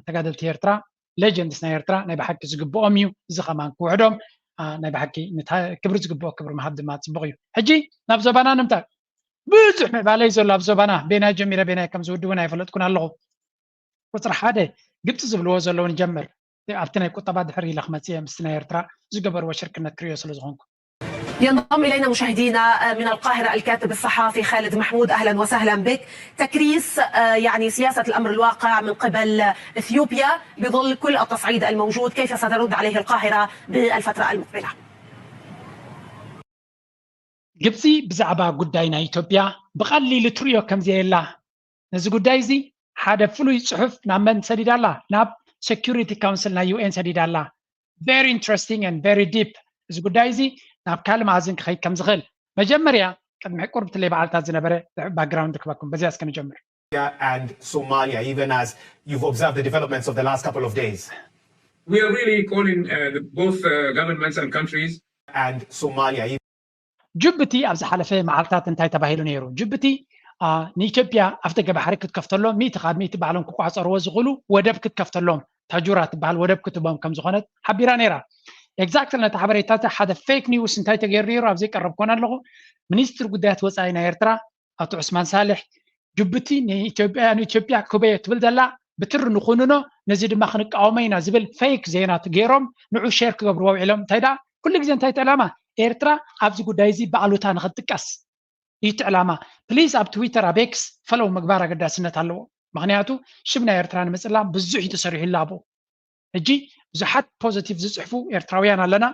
ተጋደልቲ ኤርትራ፣ ሌጀንድስ ናይ ኤርትራ ናይ ብሓቂ ዝግብኦም እዩ። እዚ ከማን ክውሕዶም ናይ ብሓቂ ክብሪ ዝግብኦ ክብሪ ምሃብ ድማ ፅቡቕ እዩ። ሕጂ ናብ ዞባና ንምታይ ብዙሕ ምዕባለ እዩ ዘሎ ኣብ ዞባና። ቤናይ ጀሚረ ቤናይ ከም ዝውድውን ኣይፈለጥኩን ኣለኹ። ቁፅሪ ሓደ ግብፂ ዝብልዎ ዘለውን ጀምር ኣብቲ ናይ ቁጠባ ድሕር ኢለ ክመፅእ ምስቲ ናይ ኤርትራ ዝገበርዎ ሽርክነት ክሪኦ ስለ ዝኾንኩ ينضم إلينا مشاهدينا من القاهرة الكاتب الصحافي خالد محمود، أهلا وسهلا بك. تكريس يعني سياسة الأمر الواقع من قبل إثيوبيا بظل كل التصعيد الموجود، كيف سترد عليه القاهرة بالفترة المقبلة؟ ግብፂ ብዛዕባ ጉዳይ ናይ ኢትዮጵያ ብቐሊሉ ትርእዮ ከምዘየላ ነዚ ጉዳይ እዚ ሓደ ፍሉይ ፅሑፍ ናብ መን ሰዲዳ ኣላ? ናብ ሴኩሪቲ ካውንስል ናይ ዩ ኤን ሰዲዳ ኣላ። very interesting and very deep። እዚ ጉዳይ እዚ ናብ ካልእ መኣዝን ክኸይድ ከም ዝኽእል መጀመርያ ቅድሚ ሕቁር ብትለይ በዓልታት ዝነበረ ባክግራውንድ ክበኩም በዚያ እስከ ንጀምር። and Somalia, even as you've observed the developments of the last couple of days? We are really calling uh, the, both uh, governments and countries. And Somalia, even ጅቡቲ ኣብ ዝሓለፈ መዓልታት እንታይ ተባሂሉ ነይሩ? ጅቡቲ ንኢትዮጵያ ኣፍደገ ባሕሪ ክትከፍተሎም ሚእቲ ካብ ሚእቲ ባዕሎም ክቋፀርዎ ዝኽእሉ ወደብ ክትከፍተሎም ታጁራ ትበሃል ወደብ ክትቦም ከም ዝኾነት ሓቢራ ነይራ። ኤግዛክትሊ ነቲ ሓበሬታ ሓደ ፌክ ኒውስ እንታይ ተገይሩ ነይሩ ኣብ ዘይቀረብኮን ኣለኹ። ሚኒስትሪ ጉዳያት ወፃኢ ናይ ኤርትራ ኣቶ ዑስማን ሳልሕ ጅቡቲ ንኢትዮጵያ ንኢትዮጵያ ክበዮ ትብል ዘላ ብትሪ ንኹንኖ፣ ነዚ ድማ ክንቃወሞ ኢና ዝብል ፌክ ዜና ገይሮም ንዑ ሼር ክገብርዎ ውዒሎም። እንታይ ደኣ ኩሉ ግዜ እንታይ እቲ ዕላማ ኤርትራ ኣብዚ ጉዳይ እዚ ብኣሉታ ንኽትጥቀስ እዩ እቲ ዕላማ። ፕሊዝ ኣብ ትዊተር ኣብ ኤክስ ፈለው ምግባር ኣገዳስነት ኣለዎ። ምክንያቱ ሽም ናይ ኤርትራ ንምፅላም ብዙሕ እዩ ተሰሪሑላ ኣብኡ። ሕጂ ብዙሓት ፖዘቲቭ ዝፅሕፉ ኤርትራውያን ኣለና፣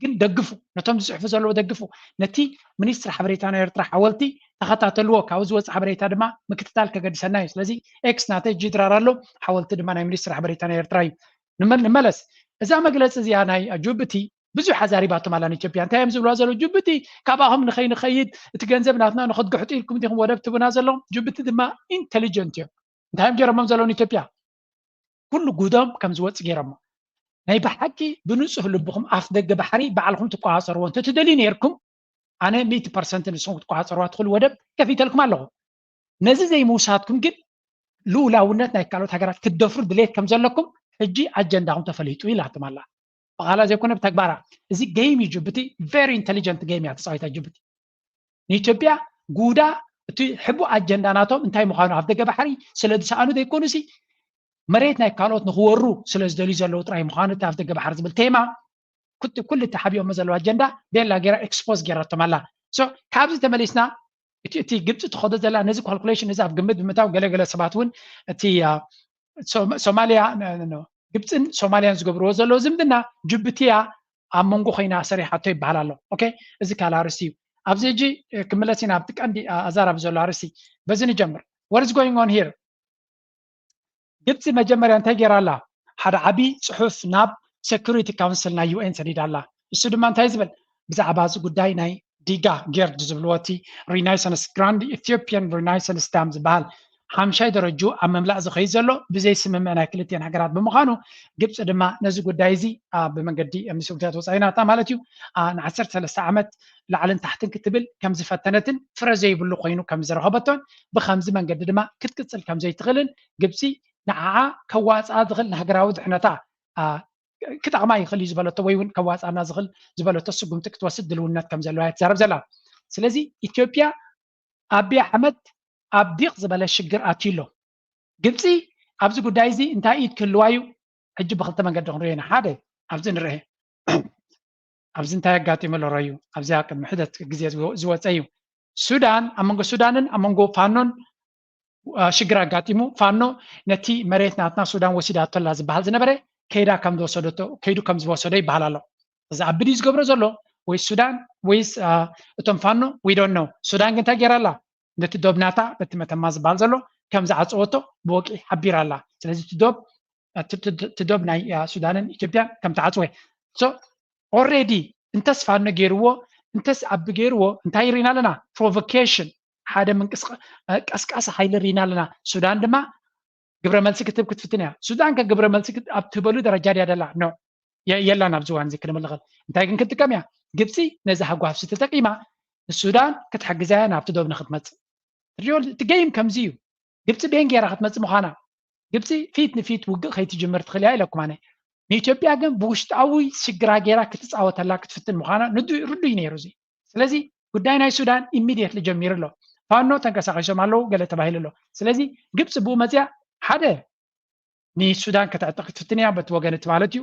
ግን ደግፉ፣ ነቶም ዝፅሕፉ ዘለዉ ደግፉ። ነቲ ሚኒስትሪ ሓበሬታ ናይ ኤርትራ ሓወልቲ ተኸታተልዎ፣ ካብኡ ዝወፅእ ሓበሬታ ድማ ምክትታል ከገድሰና እዩ። ስለዚ ኤክስ ናተይ ጅድራር ኣሎ፣ ሓወልቲ ድማ ናይ ሚኒስትሪ ሓበሬታ ናይ ኤርትራ እዩ። ንመ- ንመለስ እዛ መግለፂ እዚኣ ናይ ጅቡቲ ብዙሕ ኣዛሪባቶም ኣላ ንኢትዮጵያ። እንታይ እዮም ዝብልዋ ዘለዉ? ጅቡቲ ካባኹም ንኸይንኸይድ እቲ ገንዘብ ናትና ንኽትግሕጡ ኢልኩም ዲኹም ወደብ ትቡና ዘለኹም? ጅቡቲ ድማ ኢንቴሊጀንት እዮም። እንታይ እዮም ገይሮሞም ዘለዉ ንኢትዮጵያ? ኩሉ ጉዶም ከም ዝወፅእ ገይሮሞ። ናይ ብሓቂ ብንፁህ ልብኹም ኣፍ ደገ ባሕሪ ባዕልኹም ትቆፃፀርዎ እንተትደልዩ ነይርኩም ኣነ ሚእቲ ፐርሰንት ንስኹም ክትቆፃፀርዋ ትኽእሉ ወደብ ከፊተልኩም ኣለኹ። ነዚ ዘይምውሳድኩም ግን ልኡላውነት ናይ ካልኦት ሃገራት ክትደፍሩ ድሌት ከም ዘለኩም ሕጂ ኣጀንዳኹም ተፈሊጡ ኢላቶም ኣላ። ብቓላ ዘይኮነ ብተግባራ። እዚ ጌም እዩ ጅቡቲ፣ ቨሪ ኢንቴሊጀንት ጌም እያ ተፃዊታ ጅቡቲ። ንኢትዮጵያ ጉዳ እቲ ሕቡእ ኣጀንዳ ናቶም እንታይ ምዃኑ ኣፍ ደገ ባሕሪ ስለ ዝሰኣኑ ዘይኮኑሲ መሬት ናይ ካልኦት ንክወሩ ስለ ዝደልዩ ዘለዉ ጥራይ ምዃኑ እቲ ኣፍ ደገ ባሕሪ ዝብል ቴማ ኩቲ ኩሉ እቲ ሓቢኦሞ ዘለዉ ኣጀንዳ ቤላ ገይራ ኤክስፖዝ ገይራቶም ኣላ። ሶ ካብዚ ተመሊስና እቲ እቲ ግብፂ ትኸዶ ዘላ ነዚ ካልኩሌሽን እዚ ኣብ ግምት ብምታው ገለገለ ሰባት እውን እቲ ሶማሊያ ግብፅን ሶማሊያን ዝገብርዎ ዘለዉ ዝምድና ጅቡቲያ ኣብ መንጎ ኮይና ሰሪሓቶ ይበሃል ኣሎ። ኦኬ እዚ ካልእ ኣርእስቲ እዩ። ኣብዚ ሕጂ ክምለስ ኢና ኣብቲ ቀንዲ ኣዛራቢ ዘሎ ኣርእስቲ። በዚ ንጀምር። What is going on here? ግብፂ መጀመርያ እንታይ ገይራ ኣላ? ሓደ ዓብዪ ፅሑፍ ናብ ሴኩሪቲ ካውንስል ናይ ዩኤን ሰዲዳ ኣላ። እሱ ድማ እንታይ ዝብል ብዛዕባ እዚ ጉዳይ ናይ ዲጋ ጌርድ ዝብልዎ እቲ ሪናይሰንስ ግራንድ ኢትዮጵያን ሪናይሰንስ ዳም ዝበሃል ሓምሻይ ደረጁ ኣብ ምምላእ ዝኸይድ ዘሎ ብዘይ ስምምዕ ናይ ክልቲኤን ሃገራት ብምዃኑ ግብፂ ድማ ነዚ ጉዳይ እዚ ብመንገዲ ሚኒስትሪ ጉዳያት ወፃኢ ናታ ማለት እዩ ንዓሰርተ ሰለስተ ዓመት ላዕልን ታሕትን ክትብል ከም ዝፈተነትን ፍረ ዘይብሉ ኮይኑ ከም ዝረኸበቶን ብከምዚ መንገዲ ድማ ክትቅፅል ከም ዘይትኽእልን ግብፂ ንዓዓ ከዋፅኣ ዝኽእል ንሃገራዊ ድሕነታ ክጠቕማ ይኽእል እዩ ዝበለቶ ወይ እውን ከዋፅኣና ዝኽእል ዝበለቶ ስጉምቲ ክትወስድ ድልውነት ከም ዘለዋ እያ ትዛረብ ዘላ። ስለዚ ኢትዮጵያ ኣቢይ ኣሕመድ ኣብ ዲቕ ዝበለ ሽግር ኣትዩ ኣሎ። ግብፂ ኣብዚ ጉዳይ እዚ እንታይ ኢድ ክህልዋ እዩ? ሕጂ ብክልተ መንገዲ ክንሪኦ ኢና። ሓደ ኣብዚ ንርአ ኣብዚ እንታይ ኣጋጢሙ ኣሎ ረዩ ኣብዚኣ ቅድሚ ሕደት ግዜ ዝወፀ እዩ። ሱዳን ኣብ መንጎ ሱዳንን ኣብ መንጎ ፋኖን ሽግር ኣጋጢሙ ፋኖ ነቲ መሬት ናትና ሱዳን ወሲዳቶ ኣላ ዝበሃል ዝነበረ ከይዳ ከም ዝወሰደቶ ከይዱ ከም ዝወሰዶ ይበሃል ኣሎ። እዚ ኣቢ ድዩ ዝገብሮ ዘሎ ወይስ ሱዳን ወይስ እቶም ፋኖ? We don't know። ሱዳን ግን እንታይ ገይራ ኣላ? ነቲ ዶብ ናታ በቲ መተማ ዝበሃል ዘሎ ከም ዝዓፀወቶ ብወግዒ ሓቢራ ኣላ። ስለዚ እቲ ዶብ እቲ ዶብ ናይ ሱዳንን ኢትዮጵያን ከም ተዓፅወ ኦልሬዲ እንተስ ፋኖ ገይርዎ እንተስ ኣቢ ገይርዎ እንታይ ሪና ኣለና? ፕሮቮኬሽን ሓደ ምንቅስቃስ ቀስቃሲ ሓይሊ ሪና ኣለና። ሱዳን ድማ ግብረ መልሲ ክትህብ ክትፍትን እያ። ሱዳን ከ ግብረ መልሲ ኣብ ትህበሉ ደረጃ ድያ ደላ? ኖ የላን ኣብዚ እዋን እዚ ክንብል ንኽእል። እንታይ ግን ክትጥቀም እያ? ግብፂ ነዚ ሃጓፍሲ ተጠቂማ ንሱዳን ክትሕግዛ እያ ናብቲ ዶብ ንክትመፅእ ትሪኦ። እቲ ገይም ከምዚ እዩ። ግብፂ ቤን ገይራ ክትመፅእ ምዃና ግብፂ ፊት ንፊት ውግእ ከይትጅምር ትኽእል እያ ኢለኩም ኣነ። ንኢትዮጵያ ግን ብውሽጣዊ ሽግራ ገይራ ክትፃወተላ ክትፍትን ምዃና ንዱ ርዱይ ነይሩ እዚ። ስለዚ ጉዳይ ናይ ሱዳን ኢሚድየትሊ ጀሚሩ ኣሎ። ፋኖ ተንቀሳቒሶም ኣለዉ ገለ ተባሂሉ ኣሎ። ስለዚ ግብፂ ብኡ መፅያ ሓደ ንሱዳን ከተዕጥቕ ክትፍትን እያ በቲ ወገን እቲ ማለት እዩ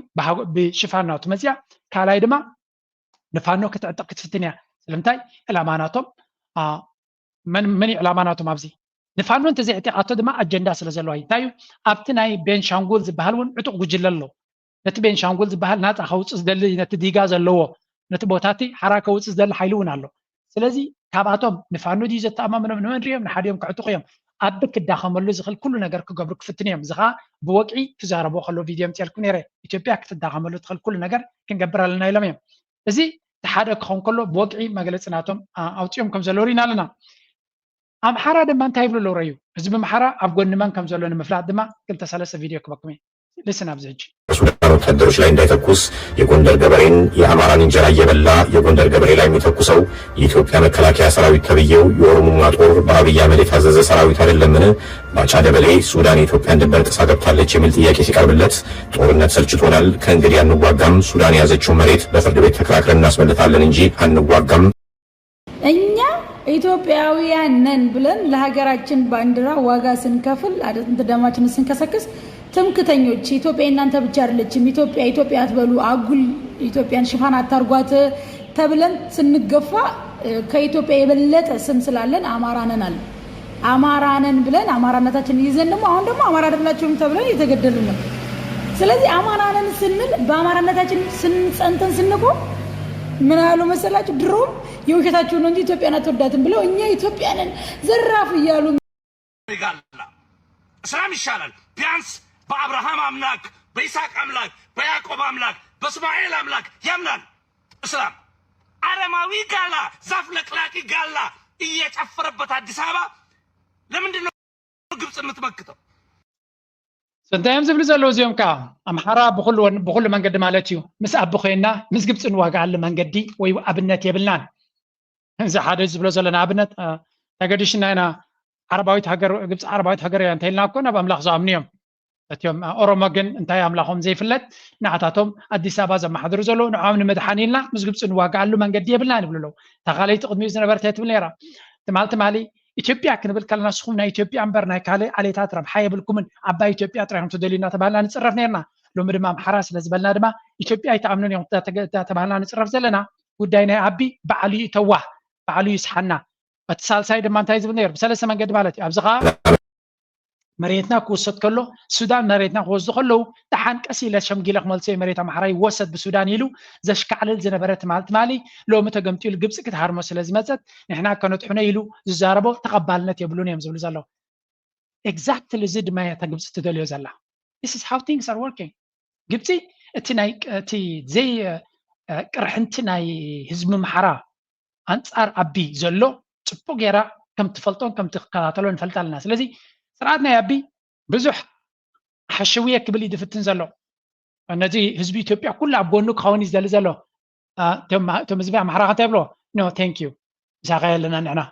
ብሽፋን ናቱ መፅያ። ካልኣይ ድማ ንፋኖ ክትዕጥቕ ክትፍትን እያ። ስለምንታይ ዕላማ ናቶም መን መን እዩ ዕላማ ናቶም ኣብዚ ንፋኖ እንተዘይዕጢቓቶ ድማ ኣጀንዳ ስለ ዘለዋ እዩ። እንታይ እዩ ኣብቲ ናይ ቤንሻንጉል ዝበሃል እውን ዕጡቕ ጉጅለ ኣሎ። ነቲ ቤንሻንጉል ዝበሃል ናፃ ከውፅእ ዝደሊ ነቲ ዲጋ ዘለዎ ነቲ ቦታ እቲ ሓራ ከውፅእ ዝደሊ ሓይሊ እውን ኣሎ። ስለዚ ካብኣቶም ንፋኖ ድዩ ዘተኣማምኖም ንመን ሪኦም ንሓዲኦም ክዕጥቑ እዮም። ኣቢ ክዳኸመሉ ዝኽእል ኩሉ ነገር ክገብሩ ክፍትን እዮም። እዚ ከዓ ብወግዒ ክዛረቦ ከሎ ቪድዮ ምፅኤልኩም ነይረ። ኢትዮጵያ ክትዳኸመሉ ትኽእል ኩሉ ነገር ክንገብር ኣለና ኢሎም እዮም። እዚ ሓደ ክኸውን ከሎ ብወግዒ መግለፂ ናቶም ኣውፅኦም ከም ዘለዉ ርኢና ኣለና። ኣምሓራ ድማ እንታይ ይብሉ ኣለዉ ረዩ? ህዝቢ ኣምሓራ ኣብ ጎኒ መን ከም ዘሎ ንምፍላጥ ድማ ክልተ ሰለስተ ቪድዮ ክበኩም እዩ። ልስን ኣብዚ ሕጂ። ሱዳን ወታደሮች ላይ እንዳይተኩስ የጎንደር ገበሬን የአማራን እንጀራ እየበላ የጎንደር ገበሬ ላይ የሚተኩሰው የኢትዮጵያ መከላከያ ሰራዊት ተብዬው የኦሮሞማ ጦር በአብይ አህመድ የታዘዘ ሰራዊት አይደለምን? ባጫ ደበሌ ሱዳን የኢትዮጵያን ድንበር ጥሳ ገብታለች የሚል ጥያቄ ሲቀርብለት ጦርነት ሰልችቶናል፣ ከእንግዲህ አንዋጋም፣ ሱዳን የያዘችውን መሬት በፍርድ ቤት ተከራክረን እናስመልሳለን እንጂ አንዋጋም። እኛ ኢትዮጵያውያን ነን ብለን ለሀገራችን ባንዲራ ዋጋ ስንከፍል አጥንት ደማችንን ስንከሰክስ ትምክተኞች ኢትዮጵያ የእናንተ ብቻ አይደለችም፣ ኢትዮጵያ ኢትዮጵያ አትበሉ፣ አጉል ኢትዮጵያን ሽፋን አታርጓት ተብለን ስንገፋ ከኢትዮጵያ የበለጠ ስም ስላለን አማራ ነን አለ። አማራ ነን ብለን አማራነታችንን ይዘን ደግሞ አሁን ደግሞ አማራ አይደላችሁም ተብለን እየተገደልን ነው። ስለዚህ አማራ ነን ስንል በአማራነታችን ጸንተን ስንቆም ምን አሉ መሰላችሁ? ድሮም የውሸታችሁን ነው እንጂ ኢትዮጵያን አትወዳትም ብለው እኛ ኢትዮጵያ ነን ዘራፍ እያሉ ጋላ እስላም ይሻላል። ቢያንስ በአብርሃም አምላክ፣ በይስሐቅ አምላክ፣ በያዕቆብ አምላክ፣ በእስማኤል አምላክ ያምናል እስላም። አረማዊ ጋላ፣ ዛፍ ለቅላቂ ጋላ እየጨፈረበት አዲስ አበባ ለምንድን ነው ግብፅ የምትመክተው? እንታይ እዮም ዝብሉ ዘለዉ እዚኦም ከዓ? ኣምሓራ ብኩሉ መንገዲ ማለት እዩ፣ ምስ ኣቢ ኮይና ምስ ግብፂ ንዋጋኣሉ መንገዲ ወይ ኣብነት የብልናን። እዚ ሓደ ዝብሎ ዘለና ኣብነት ተገዲሽና ኢና። ዓረባዊት ሃገር፣ ግብፂ ዓረባዊት ሃገር እያ እንተኢልና እኮ ናብ ኣምላኽ ዝኣምኑ እዮም። እቲኦም ኦሮሞ ግን እንታይ ኣምላኾም ዘይፍለጥ ንዓታቶም ኣዲስ ኣበባ ዘመሓድሩ ዘለዉ ንዖም ንምድሓን ኢልና ምስ ግብፂ ንዋጋኣሉ መንገዲ የብልናን ይብሉ ኣለዉ። እታ ካልኣይቲ ቅድሚኡ ዝነበረት እንታይ ትብል ነይራ? ትማል ትማሊ ኢትዮጵያ ክንብል ከለና ንስኹም ናይ ኢትዮጵያ እምበር ናይ ካልእ ዓሌታት ረብሓ የብልኩምን፣ ዓባይ ኢትዮጵያ ጥራይ ኢኹም ትደልዩ እናተባህልና ንፅረፍ ነይርና። ሎሚ ድማ ኣምሓራ ስለ ዝበልና ድማ ኢትዮጵያ ኣይትኣምኑን ኢኹም እናተባህልና ንፅረፍ ዘለና። ጉዳይ ናይ ኣቢ ባዕሉ ይእተዋ፣ ባዕሉ ይስሓና። እቲ ሳልሳይ ድማ እንታይ ዝብል ነይሩ? ብሰለስተ መንገዲ ማለት እዩ። ኣብዚ ከዓ መሬትና ክውሰድ ከሎ ሱዳን መሬትና ክወስዱ ከለዉ ደሓን ቀስ ኢለ ሸምጊለ ክመልሶ እየ መሬት ኣምሓራ ይወሰድ ብሱዳን ኢሉ ዘሽካዕልል ዝነበረ ትማል ትማሊ ሎሚ ተገምጢሉ ግብፂ ክትሃርሞ ስለ ዝመፀት ንሕና ከነጥሕኖ ኢሉ ዝዛረቦ ተቐባልነት የብሉን እዮም ዝብሉ ዘለዉ። Exactly እዚ ድማ እያ እታ ግብፂ ትደልዮ ዘላ። This is how things are working። ግብፂ እቲ ናይ እቲ ዘይ ቅርሕንቲ ናይ ህዝቢ ኣምሓራ ኣንፃር ኣቢ ዘሎ ፅቡቅ ገይራ ከም ትፈልጦን ከም ትከታተሎ ንፈልጥ ኣለና። ስለዚ ስርዓት ናይ ኣቢ ብዙሕ ሓሸውየ ክብል እዩ ዝፍትን ዘሎ። ነዚ ህዝቢ ኢትዮጵያ ኩሉ ኣብ ጎኑ ክኸውን እዩ ዝደሊ ዘሎ። እቶም ህዝቢ ኣምሓራ ከ እንታይ ይብሎ? No thank you፣ ምሳኻ የለና ንሕና፣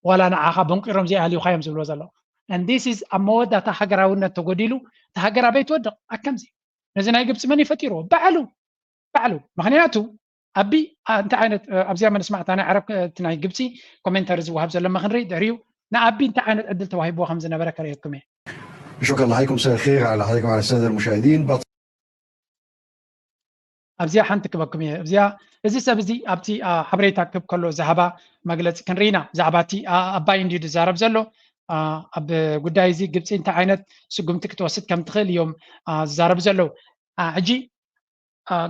ዋላ ንዓኻ በንቂሮም ዘይኣልዩኻ እዮም ዝብሎ ዘሎ። And this is ኣብ መወዳእታ ሃገራውነት ተጎዲሉ እታ ሃገር ኣበይ ትወድቕ? ኣከምዚ። ነዚ ናይ ግብፂ መን እዩ ፈጢርዎ? ባዕሉ ባዕሉ። ምክንያቱ ኣቢ እንታይ ዓይነት ኣብዚኣ መንስማዕ እታ ናይ ዓረብ እቲ ናይ ግብፂ ኮሜንተሪ ዝወሃብ ዘሎ መክንሪ ድሕሪኡ ንኣቢ እንታይ ዓይነት ዕድል ተዋሂብዎ ከም ዝነበረ ከርእየኩም እየ። شكرا لحضرتكم مساء الخير على حضرتكم على الساده المشاهدين. ኣብዚኣ ሓንቲ ክበኩም እየ። ኣብዚኣ እዚ ሰብ እዚ ኣብቲ ሓበሬታ ክብ ከሎ ዝሃባ መግለፂ ክንርኢና ብዛዕባ እቲ ኣባይ እንድዩ ዝዛረብ ዘሎ ኣብ ጉዳይ እዚ ግብፂ እንታይ ዓይነት ስጉምቲ ክትወስድ ከም ትኽእል እዮም ዝዛረቡ ዘለዉ። ሕጂ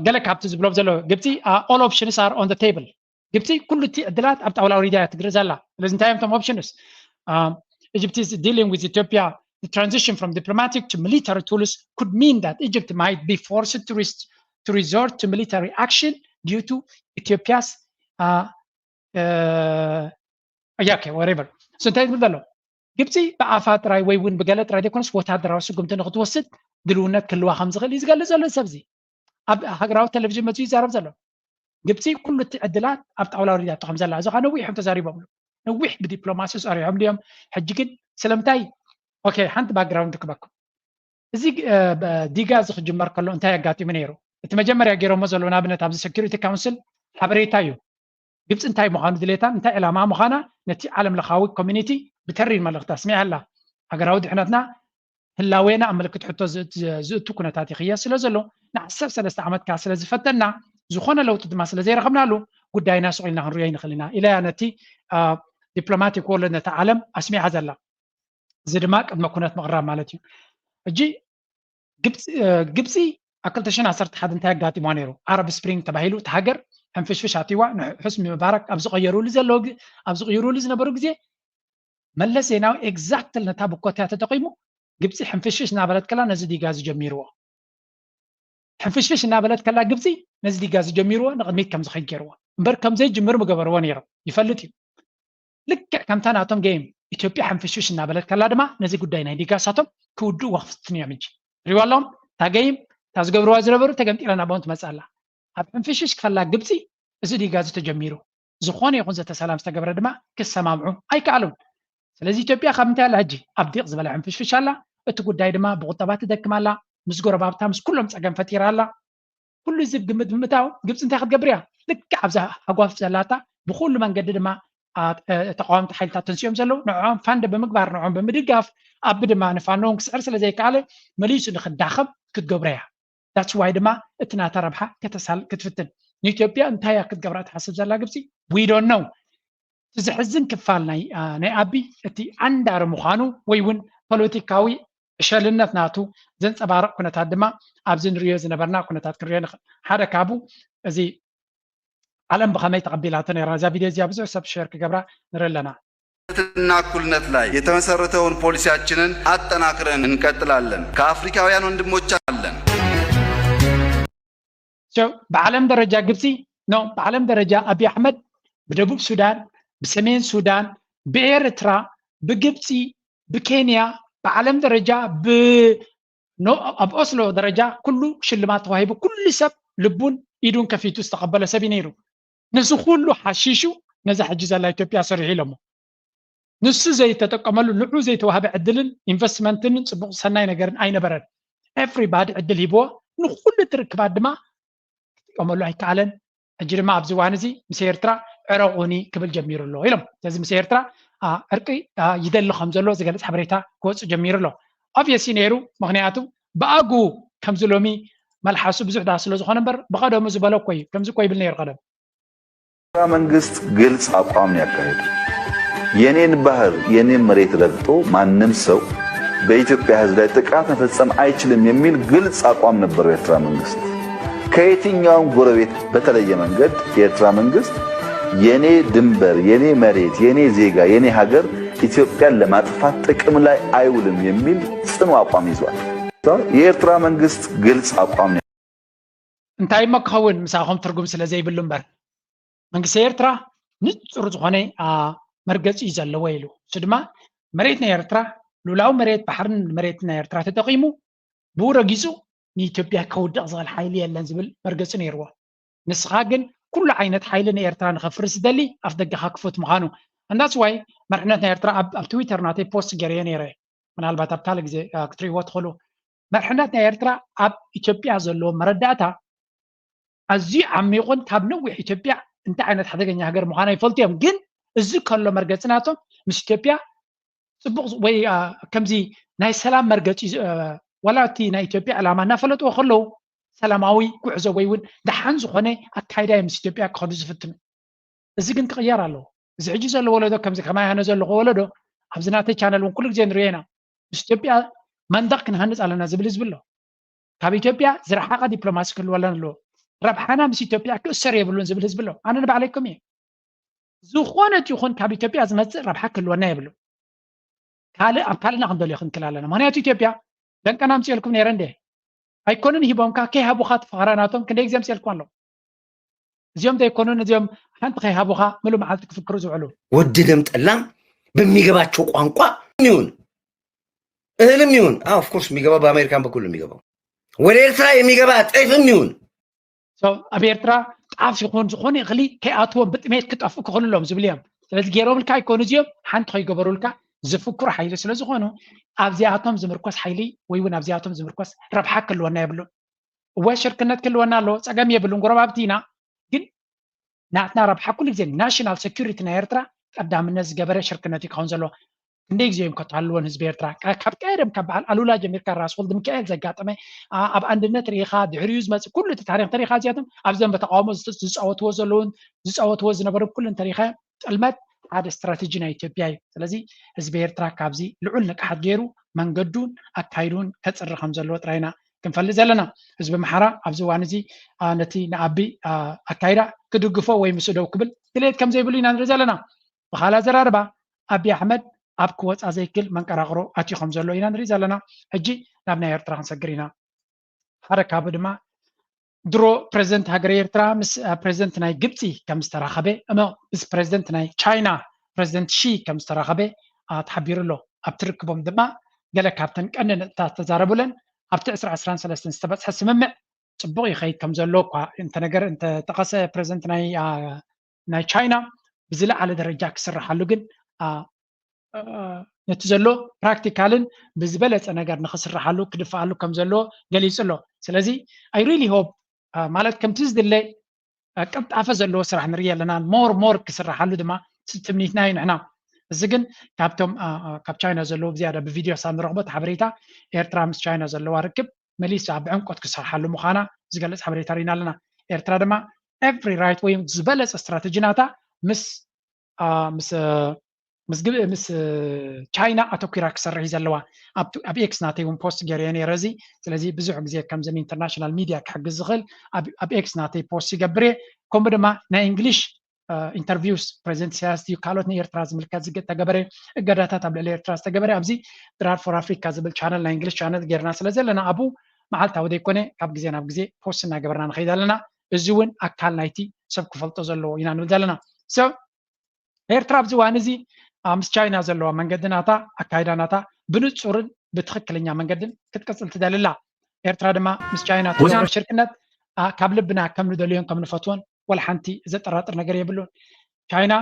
ገለ ካብቲ ዝብሎም ዘሎ ግብፂ all options are on the table። ግብፂ ኩሉ እቲ ዕድላት ኣብ ጣውላ ኣውሪዳ እያ ትግርዝ ኣላ። ስለዚ እንታይ እዮም እቶም options? Egypt is dealing with Ethiopia. The transition from diplomatic to military tools could mean that Egypt might be forced to, res- to resort to military action due to Ethiopia's uh, uh, yeah, okay, whatever. So እንታይ ዝብል ዘሎ ግብፂ ብኣፋ ጥራይ ወይ እውን ብገለ ጥራይ ዘይኮነስ ወታደራዊ ስጉምቲ ንክትወስድ ድልውነት ክህልዋ ከም ዝኽእል እዩ ዝገልፅ ዘሎ ሰብ እዚ ኣብ ሃገራዊ ቴሌቪዥን መፅኡ ይዛረብ ዘሎ። ግብፂ ኩሉ እቲ ዕድላት ኣብ ጣውላ ኣውሪዳቶ ከም ዘላ እዚ ከዓ ነዊሕ እዮም ተዛሪቦምሉ። ነዊሕ ብዲፕሎማሲ ፀሪሖም ድዮም? ሕጂ ግን ስለምንታይ? ኦኬ ሓንቲ ባክግራውንድ ክበኩም። እዚ ዲጋ እዚ ክጅመር ከሎ እንታይ ኣጋጢሙ ነይሩ? እቲ መጀመርያ ገይሮሞ ዘለዉ ንኣብነት ኣብዚ ሴኩሪቲ ካውንስል ሓበሬታ እዩ። ግብፂ እንታይ ምዃኑ ድሌታን እንታይ ዕላማ ምዃና ነቲ ዓለም ለኻዊ ኮሚኒቲ ብተሪር መልእኽቲ ኣስሚዓ ኣላ። ሃገራዊ ድሕነትና ህላዌና ኣብ ምልክት ሕቶ ዝእቱ ኩነታት ይኽየድ ስለ ዘሎ ንዓሰርተ ሰለስተ ዓመት ከዓ ስለ ዝፈተና ዝኾነ ለውጢ ድማ ስለ ዘይረኸብናሉ ጉዳይና ስቕ ኢልና ክንሪኦ ይንኽእል ኢና ኢላ እያ ነቲ ዲፕሎማቲክ ወርልድ ነቲ ዓለም ኣስሚዓ ዘላ። እዚ ድማ ቅድመ ኩነት ምቕራብ ማለት እዩ። ሕጂ ግብፂ ኣብ ክልተ ሽሕን ዓሰርተ ሓደን እንታይ ኣጋጢምዋ ነይሩ? ኣረብ ስፕሪንግ ተባሂሉ እቲ ሃገር ሕንፍሽፍሽ ኣትይዋ ንሑስኒ ሙባረክ ኣብ ዝቐየሩሉ ዘለዉ ኣብ ዝቕይሩሉ ዝነበሩ ግዜ መለስ ዜናዊ exactly ነታ ብኮትያ ተጠቒሙ ግብፂ ሕንፍሽፍሽ እናበለት ከላ ነዚ ዲጋ ዝጀሚርዎ። ሕንፍሽፍሽ እናበለት ከላ ግብፂ ነዚ ዲጋ ዝጀሚርዎ ንቕድሚት ከም ዝኸይድ ገይርዎ እምበር ከም ዘይጅምር ምገበርዎ ነይሮም። ይፈልጥ እዩ። ልክዕ ከምታ ናቶም game ኢትዮጵያ ሕንፍሽፍሽ እናበለት ከላ ድማ ነዚ ጉዳይ ናይ ዲጋ ሳቶም ክውድእዎ ክፍትኑ እዮም። እንጂ ሪዋ ኣለዎም እታ game እታ ዝገብርዋ ዝነበሩ ተገምጢላ ናባኦም ትመፅእ ኣላ። ኣብ ሕንፍሽፍሽ ክፈላ ግብፂ እዚ ዲጋ እዚ ተጀሚሩ ዝኾነ ይኹን ዘተ ሰላም ዝተገብረ ድማ ክሰማምዑ ኣይከኣሉን። ስለዚ ኢትዮጵያ ካብ ምንታይ ኣላ ሕጂ ኣብ ዲቕ ዝበለ ሕንፍሽፍሽ ኣላ። እቲ ጉዳይ ድማ ብቁጠባ ትደክም ኣላ። ምስ ጎረባብታ ምስ ኩሎም ፀገም ፈጢራ ኣላ። ኩሉ እዚ ግምት ብምእታው ግብፂ እንታይ ክትገብር እያ? ልክዕ ኣብዛ ሃጓፍ ዘላታ ብኩሉ መንገዲ ድማ ተቃወምቲ ሓይልታት ተንስኦም ዘለዉ ንዕኦም ፋንድ ብምግባር ንዕኦም ብምድጋፍ ኣቢ ድማ ንፋኖ እውን ክስዕር ስለ ዘይከኣለ መሊሱ ንክዳኸም ክትገብሮ እያ። That's why ድማ እቲ ናታ ረብሓ ከተሳል ክትፍትን ንኢትዮጵያ እንታይ እያ ክትገብራ ትሓስብ ዘላ ግብፂ? We don't know። እቲ ዘሕዝን ክፋል ናይ ናይ ኣቢ እቲ ዓንዳሪ ምዃኑ ወይ እውን ፖለቲካዊ ዕሸልነት ናቱ ዘንፀባርቕ ኩነታት ድማ ኣብዚ ንሪኦ ዝነበርና ኩነታት ክንሪኦ ንኽእል። ሓደ ካብኡ እዚ ዓለም ብኸመይ ተቐቢላቶ ነይራ? እዛ ቪድዮ እዚኣ ብዙሕ ሰብ ሸር ክገብራ ንርኢ ኣለና። እና እኩልነት ላይ የተመሰረተውን ፖሊሲያችንን አጠናክረን እንቀጥላለን። ከአፍሪካውያን ወንድሞቻችን አለን። ብዓለም ደረጃ ግብፂ ኖ ብዓለም ደረጃ ኣቢ ኣሕመድ ብደቡብ ሱዳን፣ ብሰሜን ሱዳን፣ ብኤርትራ፣ ብግብፂ፣ ብኬንያ ብዓለም ደረጃ ኣብ ኦስሎ ደረጃ ኩሉ ሽልማት ተዋሂቡ ኩሉ ሰብ ልቡን ኢዱን ከፊቱ ዝተቐበለ ሰብ እዩ ነይሩ። ነዚ ኩሉ ሓሺሹ ነዛ ሕጂ ዘላ ኢትዮጵያ ሰሪሑ ኢሎሞ። ንሱ ዘይተጠቀመሉ ንዑ ዘይተዋህበ ዕድልን ኢንቨስትመንትን ፅቡቕ ሰናይ ነገርን ኣይነበረን። Everybody ዕድል ሂብዎ ንኩሉ እቲ ርክባት ድማ ክጥቀመሉ ኣይከኣለን። ሕጂ ድማ ኣብዚ እዋን እዚ ምስ ኤርትራ ዕረቑኒ ክብል ጀሚሩ ኣሎ ኢሎም። ስለዚ ምስ ኤርትራ ዕርቂ ይደሊ ከም ዘሎ ዝገልፅ ሓበሬታ ክወፅእ ጀሚሩ ኣሎ። Obviously ነይሩ፣ ምክንያቱ ብኣግኡ ከምዚ ሎሚ መልሓሱ ብዙሕ ድኣ ስለ ዝኾነ እምበር ብቐደሙ ዝበሎ እኮ እዩ። ከምዚ እኮ ይብል ነይሩ ቀደም። የኤርትራ መንግስት ግልጽ አቋም ነው ያካሄደው። የኔን ባህር የኔን መሬት ረግጦ ማንም ሰው በኢትዮጵያ ህዝብ ላይ ጥቃት መፈጸም አይችልም የሚል ግልጽ አቋም ነበረው የኤርትራ መንግስት። ከየትኛውም ጎረቤት በተለየ መንገድ የኤርትራ መንግስት የኔ ድንበር፣ የኔ መሬት፣ የኔ ዜጋ፣ የኔ ሀገር ኢትዮጵያን ለማጥፋት ጥቅም ላይ አይውልም የሚል ጽኑ አቋም ይዟል። የኤርትራ መንግስት ግልጽ አቋም ነው። እንታይ እሞ ክኸውን ምሳኹም ትርጉም ስለ ዘይብሉ እምበር መንግስቲ ኤርትራ ንጹር ዝኾነ መርገፂ እዩ ዘለዎ ኢሉ። እሱ ድማ መሬት ናይ ኤርትራ ሉላዊ መሬት ባሕርን መሬት ናይ ኤርትራ ተጠቂሙ ብኡ ረጊፁ ንኢትዮጵያ ከውድቕ ዝኽእል ሓይሊ የለን ዝብል መርገፂ ነይርዎ። ንስኻ ግን ኩሉ ዓይነት ሓይሊ ንኤርትራ ንኸፍርስ ዝደሊ ኣፍ ደገኻ ክፉት ምዃኑ። And that's why መርሕነት ናይ ኤርትራ ኣብ ትዊተር ናተይ ፖስት ገይረዮ ነይረ። ምናልባት ኣብ ካልእ ግዜ ክትርእይዎ ትኽእሉ። መርሕነት ናይ ኤርትራ ኣብ ኢትዮጵያ ዘለዎ መረዳእታ ኣዝዩ ዓሚቑን ካብ ነዊሕ ኢትዮጵያ እንታይ ዓይነት ሓደገኛ ሃገር ምዃና ይፈልጡ እዮም። ግን እዚ ከሎ መርገፂ ናቶም ምስ ኢትዮጵያ ፅቡቕ ወይ ከምዚ ናይ ሰላም መርገፂ ዋላ እቲ ናይ ኢትዮጵያ ዕላማ እናፈለጥዎ ከለዉ ሰላማዊ ጉዕዞ ወይ እውን ደሓን ዝኾነ ኣካይዳ እዮም ምስ ኢትዮጵያ ክኸዱ ዝፍትኑ። እዚ ግን ክቕየር ኣለዎ። እዚ ሕጂ ዘሎ ወለዶ ከምዚ ከማይ ኣነ ዘለኹ ወለዶ ኣብዚ ናተይ ቻነል እውን ኩሉ ግዜ ንሪኦ ኢና። ምስ ኢትዮጵያ መንደቕ ክንሃንፅ ኣለና ዝብል ህዝቢ ኣሎ። ካብ ኢትዮጵያ ዝረሓቐ ዲፕሎማሲ ክህልወለን ኣለዎ። ረብሓና ምስ ኢትዮጵያ ክእሰር የብሉን ዝብል ህዝቢ ኣሎ። ኣነ ንባዕለይ ከም እየ ዝኾነት ይኹን ካብ ኢትዮጵያ ዝመፅእ ረብሓ ክህልወና የብሉን። ካልእ ኣብ ካልእና ክንደልዮ ክንክል ኣለና። ምክንያቱ ኢትዮጵያ ደንቀና ኣምፅኦልኩም ነይረ እንደ ኣይኮኑን ሂቦምካ ከይሃቡካ ትፈኽራ ናቶም ክንደይ ግዜ ኣምፅኦልኩም ኣለዉ። እዚኦም ዘይኮኑን እዚኦም ሓንቲ ከይሃቡካ ምሉ መዓልቲ ክፍክሩ ዝውዕሉ። ወደደም ጠላም በሚገባቸው ቋንቋ ይሁን እህልም ይሁን of course የሚገባው በአሜሪካን በኩል ነው የሚገባው። ወደ ኤርትራ የሚገባ ጤፍም ይሁን ኣብ ኤርትራ ጣፍ ይኹን ዝኾነ እኽሊ ከይኣትዎም ብጥሜት ክጠፍኡ ክኽእሉ ኣለዎም ዝብል እዮም። ስለዚ ገይሮምልካ ኣይኮኑ እዚኦም ሓንቲ ከይገበሩልካ ዝፍክሩ ሓይሊ ስለ ዝኾኑ ኣብዚኣቶም ዝምርኮስ ሓይሊ ወይ እውን ኣብዚኣቶም ዝምርኮስ ረብሓ ክህልወና የብሉን። እወ ሽርክነት ክህልወና ኣለዎ፣ ፀገም የብሉን፣ ጎረባብቲ ኢና። ግን ናትና ረብሓ ኩሉ ግዜ ናሽናል ሴኩሪቲ ናይ ኤርትራ ቀዳምነት ዝገበረ ሽርክነት እዩ ክኸውን ዘለዎ። ክንደይ ግዜ እዮም ከተሃልወን ህዝቢ ኤርትራ ካብ ቀደም ካብ በዓል ኣሉላ ጀሚርካ ራስ ወልድ ሚካኤል ዘጋጠመ ኣብ ኣንድነት ርኢኻ ድሕሪኡ ዝመፅእ ኩሉ እቲ ታሪክ ተሪኻ እዚኣቶም ኣብ ዘንበ ተቃውሞ ዝፃወትዎ ዘለውን ዝፃወትዎ ዝነበሩ ኩሉ እንተሪኻ ጥልመት ሓደ ስትራቴጂ ናይ ኢትዮጵያ እዩ። ስለዚ ህዝቢ ኤርትራ ካብዚ ልዑል ንቅሓት ገይሩ መንገዱን ኣካይዱን ከፅሪ ከም ዘለዎ ጥራይ ኢና ክንፈልጥ ዘለና። ህዝቢ ኣምሓራ ኣብዚ እዋን እዚ ነቲ ንኣቢ ኣካይዳ ክድግፎ ወይ ምስኡ ደው ክብል ድሌት ከም ዘይብሉ ኢና ንርኢ ዘለና። ብኻልእ ኣዘራርባ ኣቢ ኣሕመድ ኣብ ክወፃ ዘይክል መንቀራቕሮ ኣትዩ ከም ዘሎ ኢና ንርኢ ዘለና። ሕጂ ናብ ናይ ኤርትራ ክንሰግር ኢና። ሓደ ካብ ድማ ድሮ ፕሬዚደንት ሃገር ኤርትራ ምስ ፕሬዚደንት ናይ ግብፂ ከም ዝተራኸበ፣ እሞ ምስ ፕሬዚደንት ናይ ቻይና ፕሬዚደንት ሺ ከም ዝተራኸበ ተሓቢሩ ኣሎ። ኣብቲ ርክቦም ድማ ገለ ካብተን ቀንዲ ነጥብታት ዝተዛረቡለን ኣብቲ ዕስራ ዕስራን ሰለስተን ዝተበፅሐ ስምምዕ ፅቡቕ ይኸይድ ከም ዘሎ እኳ እንተነገር እንተጠቐሰ ፕሬዚደንት ናይ ናይ ቻይና ብዝለዓለ ደረጃ ክስርሓሉ ግን ነቲ ዘሎ ፕራክቲካልን ብዝበለፀ ነገር ንክስርሓሉ ክድፍኣሉ ከም ዘለዎ ገሊፁ ኣሎ። ስለዚ I really hope ማለት ከምቲ ዝድለ ቅልጣፈ ዘለዎ ስራሕ ንርኢ ኣለና። ሞር ሞር ክስርሓሉ ድማ ትምኒትና እዩ ንሕና። እዚ ግን ካብቶም ካብ ቻይና ዘለዎ ብዝያዳ ብቪድዮ ሳብ ንረኽቦ ሓበሬታ ኤርትራ ምስ ቻይና ዘለዋ ርክብ መሊሳ ብዕምቆት ክሰርሓሉ ምዃና ዝገልፅ ሓበሬታ ርኢና ኣለና። ኤርትራ ድማ every right ወይ ዝበለፀ ስትራተጂ ናታ ምስ ምስ ምስ ቻይና ኣተኪራ ክሰርሕ እዩ ዘለዋ። ኣብ ኤክስ ናተይ እውን ፖስት ገይረ ነይረ እዚ። ስለዚ ብዙሕ ግዜ ከምዚ ኢንተርናሽናል ሚድያ ክሕግዝ ዝኽእል ኣብ ኤክስ ናተይ ፖስት ይገብር እየ። ከምኡ ድማ ናይ እንግሊሽ ኢንተርቪውስ ፕሬዚደንት ኢሳያስ ድዩ ካልኦት ንኤርትራ ዝምልከት ዝተገበረ እገዳታት ኣብ ልዕሊ ኤርትራ ዝተገበረ ኣብዚ ድራር ፎር ኣፍሪካ ዝብል ቻነል ናይ እንግሊሽ ቻነል ገይርና ስለ ዘለና ኣብኡ መዓልታዊ ዘይኮነ ካብ ግዜ ናብ ግዜ ፖስት እናገበርና ንኸይድ ኣለና። እዚ እውን ኣካል ናይቲ ሰብ ክፈልጦ ዘለዎ ኢና ንብል ዘለና። ኤርትራ ኣብዚ እዋን እዚ ምስ ቻይና ዘለዋ መንገዲ ናታ ኣካይዳ ናታ ብንፁርን ብትኽክለኛ መንገድን ክትቅፅል ትደሊ ኣላ። ኤርትራ ድማ ምስ ቻይና ትገብሮ ሽርክነት ካብ ልብና ከም ንደልዮን ከም ንፈትዎን ወላ ሓንቲ ዘጠራጥር ነገር የብሉን። ቻይና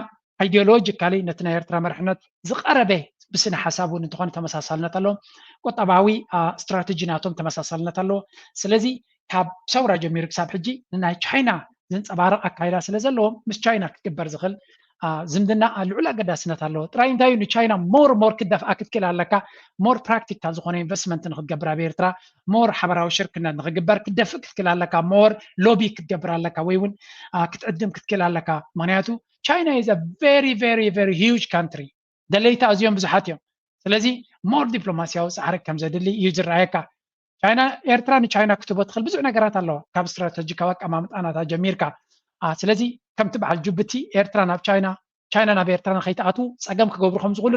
ኣይዲዮሎጂካሊ ነቲ ናይ ኤርትራ መርሕነት ዝቐረበ ብስነ ሓሳብ እውን እንተኾነ ተመሳሳልነት ኣለዎም። ቁጠባዊ ስትራተጂ ናቶም ተመሳሳልነት ኣለዎ። ስለዚ ካብ ሰውራ ጀሚሩ ክሳብ ሕጂ ንናይ ቻይና ዘንፀባርቕ ኣካይዳ ስለ ዘለዎም ምስ ቻይና ክግበር ዝኽእል ዝምድና ልዑል ኣገዳስነት ኣለዎ። ጥራይ እንታይ እዩ ንቻይና ሞር ሞር ክደፍኣ ክትክእል ኣለካ። ሞር ፕራክቲካል ዝኾነ ኢንቨስትመንት ንክትገብር ኣብ ኤርትራ ሞር ሓበራዊ ሽርክነት ንክግበር ክትደፍእ ክትክእል ኣለካ። ሞር ሎቢ ክትገብር ኣለካ ወይ እውን ክትዕድም ክትክእል ኣለካ። ምክንያቱ ቻይና is a very very very huge country። ደለይቲ ኣዝዮም ብዙሓት እዮም። ስለዚ ሞር ዲፕሎማሲያዊ ፃዕሪ ከም ዘድሊ እዩ ዝረኣየካ። ቻይና ኤርትራ ንቻይና ክትቦ ትኽእል ብዙሕ ነገራት ኣለዋ ካብ ስትራተጂካዊ ኣቀማምጣ ናታ ጀሚርካ። ስለዚ ከምቲ በዓል ጅቡቲ ኤርትራ ናብ ቻይና ቻይና ናብ ኤርትራ ንከይትኣትዉ ፀገም ክገብሩ ከም ዝኽእሉ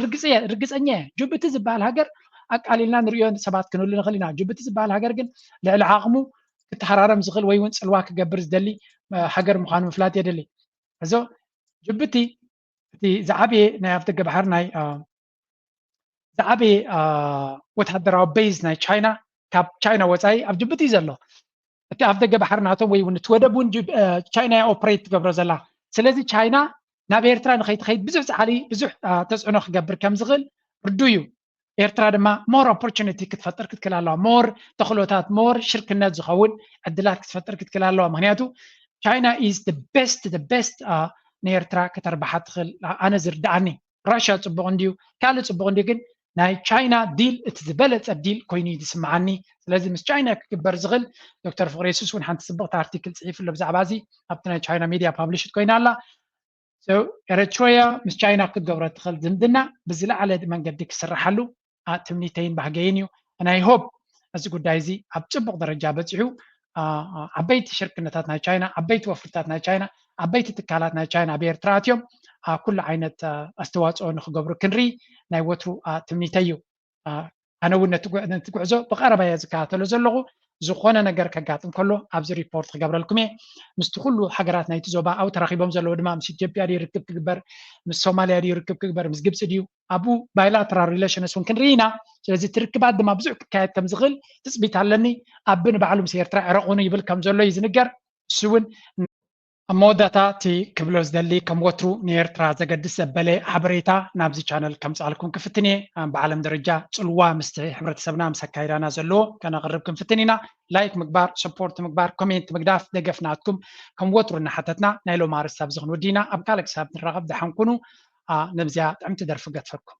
ርግፀኛ እየ። ጅቡቲ ዝበሃል ሃገር ኣቃሊልና ንሪኦ ሰባት ክንህሉ ንኽእል ኢና። ጅቡቲ ዝበሃል ሃገር ግን ልዕሊ ዓቕሙ ክተሃራረም ዝኽእል ወይ እውን ፅልዋ ክገብር ዝደሊ ሃገር ምዃኑ ምፍላጥ የድሊ። እዞ ጅቡቲ እቲ ዝዓበየ ናይ ኣፍደገ ባሕሪ ናይ ዝዓበየ ወታደራዊ ቤዝ ናይ ቻይና ካብ ቻይና ወፃኢ ኣብ ጅቡቲ እዩ ዘሎ። እቲ ኣፍደገ ባሕሪ ናቶም ወይ እውን እቲ ወደብ እውን ቻይና እያ ኦፕሬት ትገብሮ ዘላ። ስለዚ ቻይና ናብ ኤርትራ ንኸይትኸይድ ብዙሕ ፃዕሪ ብዙሕ ተፅዕኖ ክገብር ከም ዝኽእል ርዱ እዩ። ኤርትራ ድማ ሞር ኦፖርቹኒቲ ክትፈጥር ክትክእል ኣለዋ። ሞር ተኽሎታት ሞር ሽርክነት ዝኸውን ዕድላት ክትፈጥር ክትክእል ኣለዋ። ምክንያቱ ቻይና is the best the best ንኤርትራ ከተርብሓ ትኽእል ኣነ ዝርድኣኒ። ራሽያ ፅቡቕ እንድዩ ካልእ ፅቡቕ እንድዩ ግን ናይ ቻይና ዲል እቲ ዝበለፀ ዲል ኮይኑ እዩ ዝስምዓኒ። ስለዚ ምስ ቻይና ክግበር ዝኽእል ዶክተር ፍቅረ የሱስ እውን ሓንቲ ፅብቕቲ ኣርቲክል ፅሒፍሎ ብዛዕባ እዚ ኣብቲ ናይ ቻይና ሚድያ ፓብሊሽድ ኮይና ኣላ። ኤረትሮያ ምስ ቻይና ክትገብሮ ትኽእል ዝምድና ብዝለዓለ መንገዲ ክስርሓሉ ትምኒተይን ባህገይን እዩ። ናይ ሆፕ እዚ ጉዳይ እዚ ኣብ ፅቡቕ ደረጃ በፂሑ ዓበይቲ ሽርክነታት ናይ ቻይና ዓበይቲ ወፍርታት ናይ ቻይና ዓበይቲ ትካላት ናይ ቻይና ኣብ ኤርትራ ኣትዮም ኩሉ ዓይነት ኣስተዋፅኦ ንክገብሩ ክንርኢ ናይ ወትሩ ትምኒተይ እዩ። ኣነ እውን ነቲ ጉዕዞ ብቀረባ እየ ዝከታተሎ ዘለኹ። ዝኾነ ነገር ከጋጥም ከሎ ኣብዚ ሪፖርት ክገብረልኩም እየ። ምስቲ ኩሉ ሃገራት ናይቲ ዞባ ኣብኡ ተራኺቦም ዘለዉ ድማ ምስ ኢትዮጵያ ድዩ ርክብ ክግበር፣ ምስ ሶማልያ ድዩ ርክብ ክግበር፣ ምስ ግብፂ ድዩ ኣብኡ ባይላተራል ሪሌሽንስ እውን ክንርኢ ኢና። ስለዚ እቲ ርክባት ድማ ብዙሕ ክካየድ ከም ዝኽእል ትፅቢት ኣለኒ። ኣቢ ንባዕሉ ምስ ኤርትራ ዕረቑኑ ይብል ከም ዘሎ እዩ ዝንገር። እሱ እውን ኣብ መወዳእታ እቲ ክብሎ ዝደሊ ከም ወትሩ ንኤርትራ ዘገድስ ዘበለ ሓበሬታ ናብዚ ቻነል ከምፅኣልኩም ክፍትን እየ። ብዓለም ደረጃ ፅልዋ ምስቲ ሕብረተሰብና ምስ ኣካይዳና ዘለዎ ከነቕርብ ክንፍትን ኢና። ላይክ ምግባር፣ ሰፖርት ምግባር፣ ኮሜንት ምግዳፍ ደገፍ ናትኩም ከም ወትሩ እናሓተትና ናይ ሎሚ ኣርእስቲ ኣብዚ ክንወዲ ኢና። ኣብ ካልእ ክሳብ ንራኸብ ደሓን ኩኑ። ነብዚኣ ጥዕምቲ ደርፊ ገድፈኩም።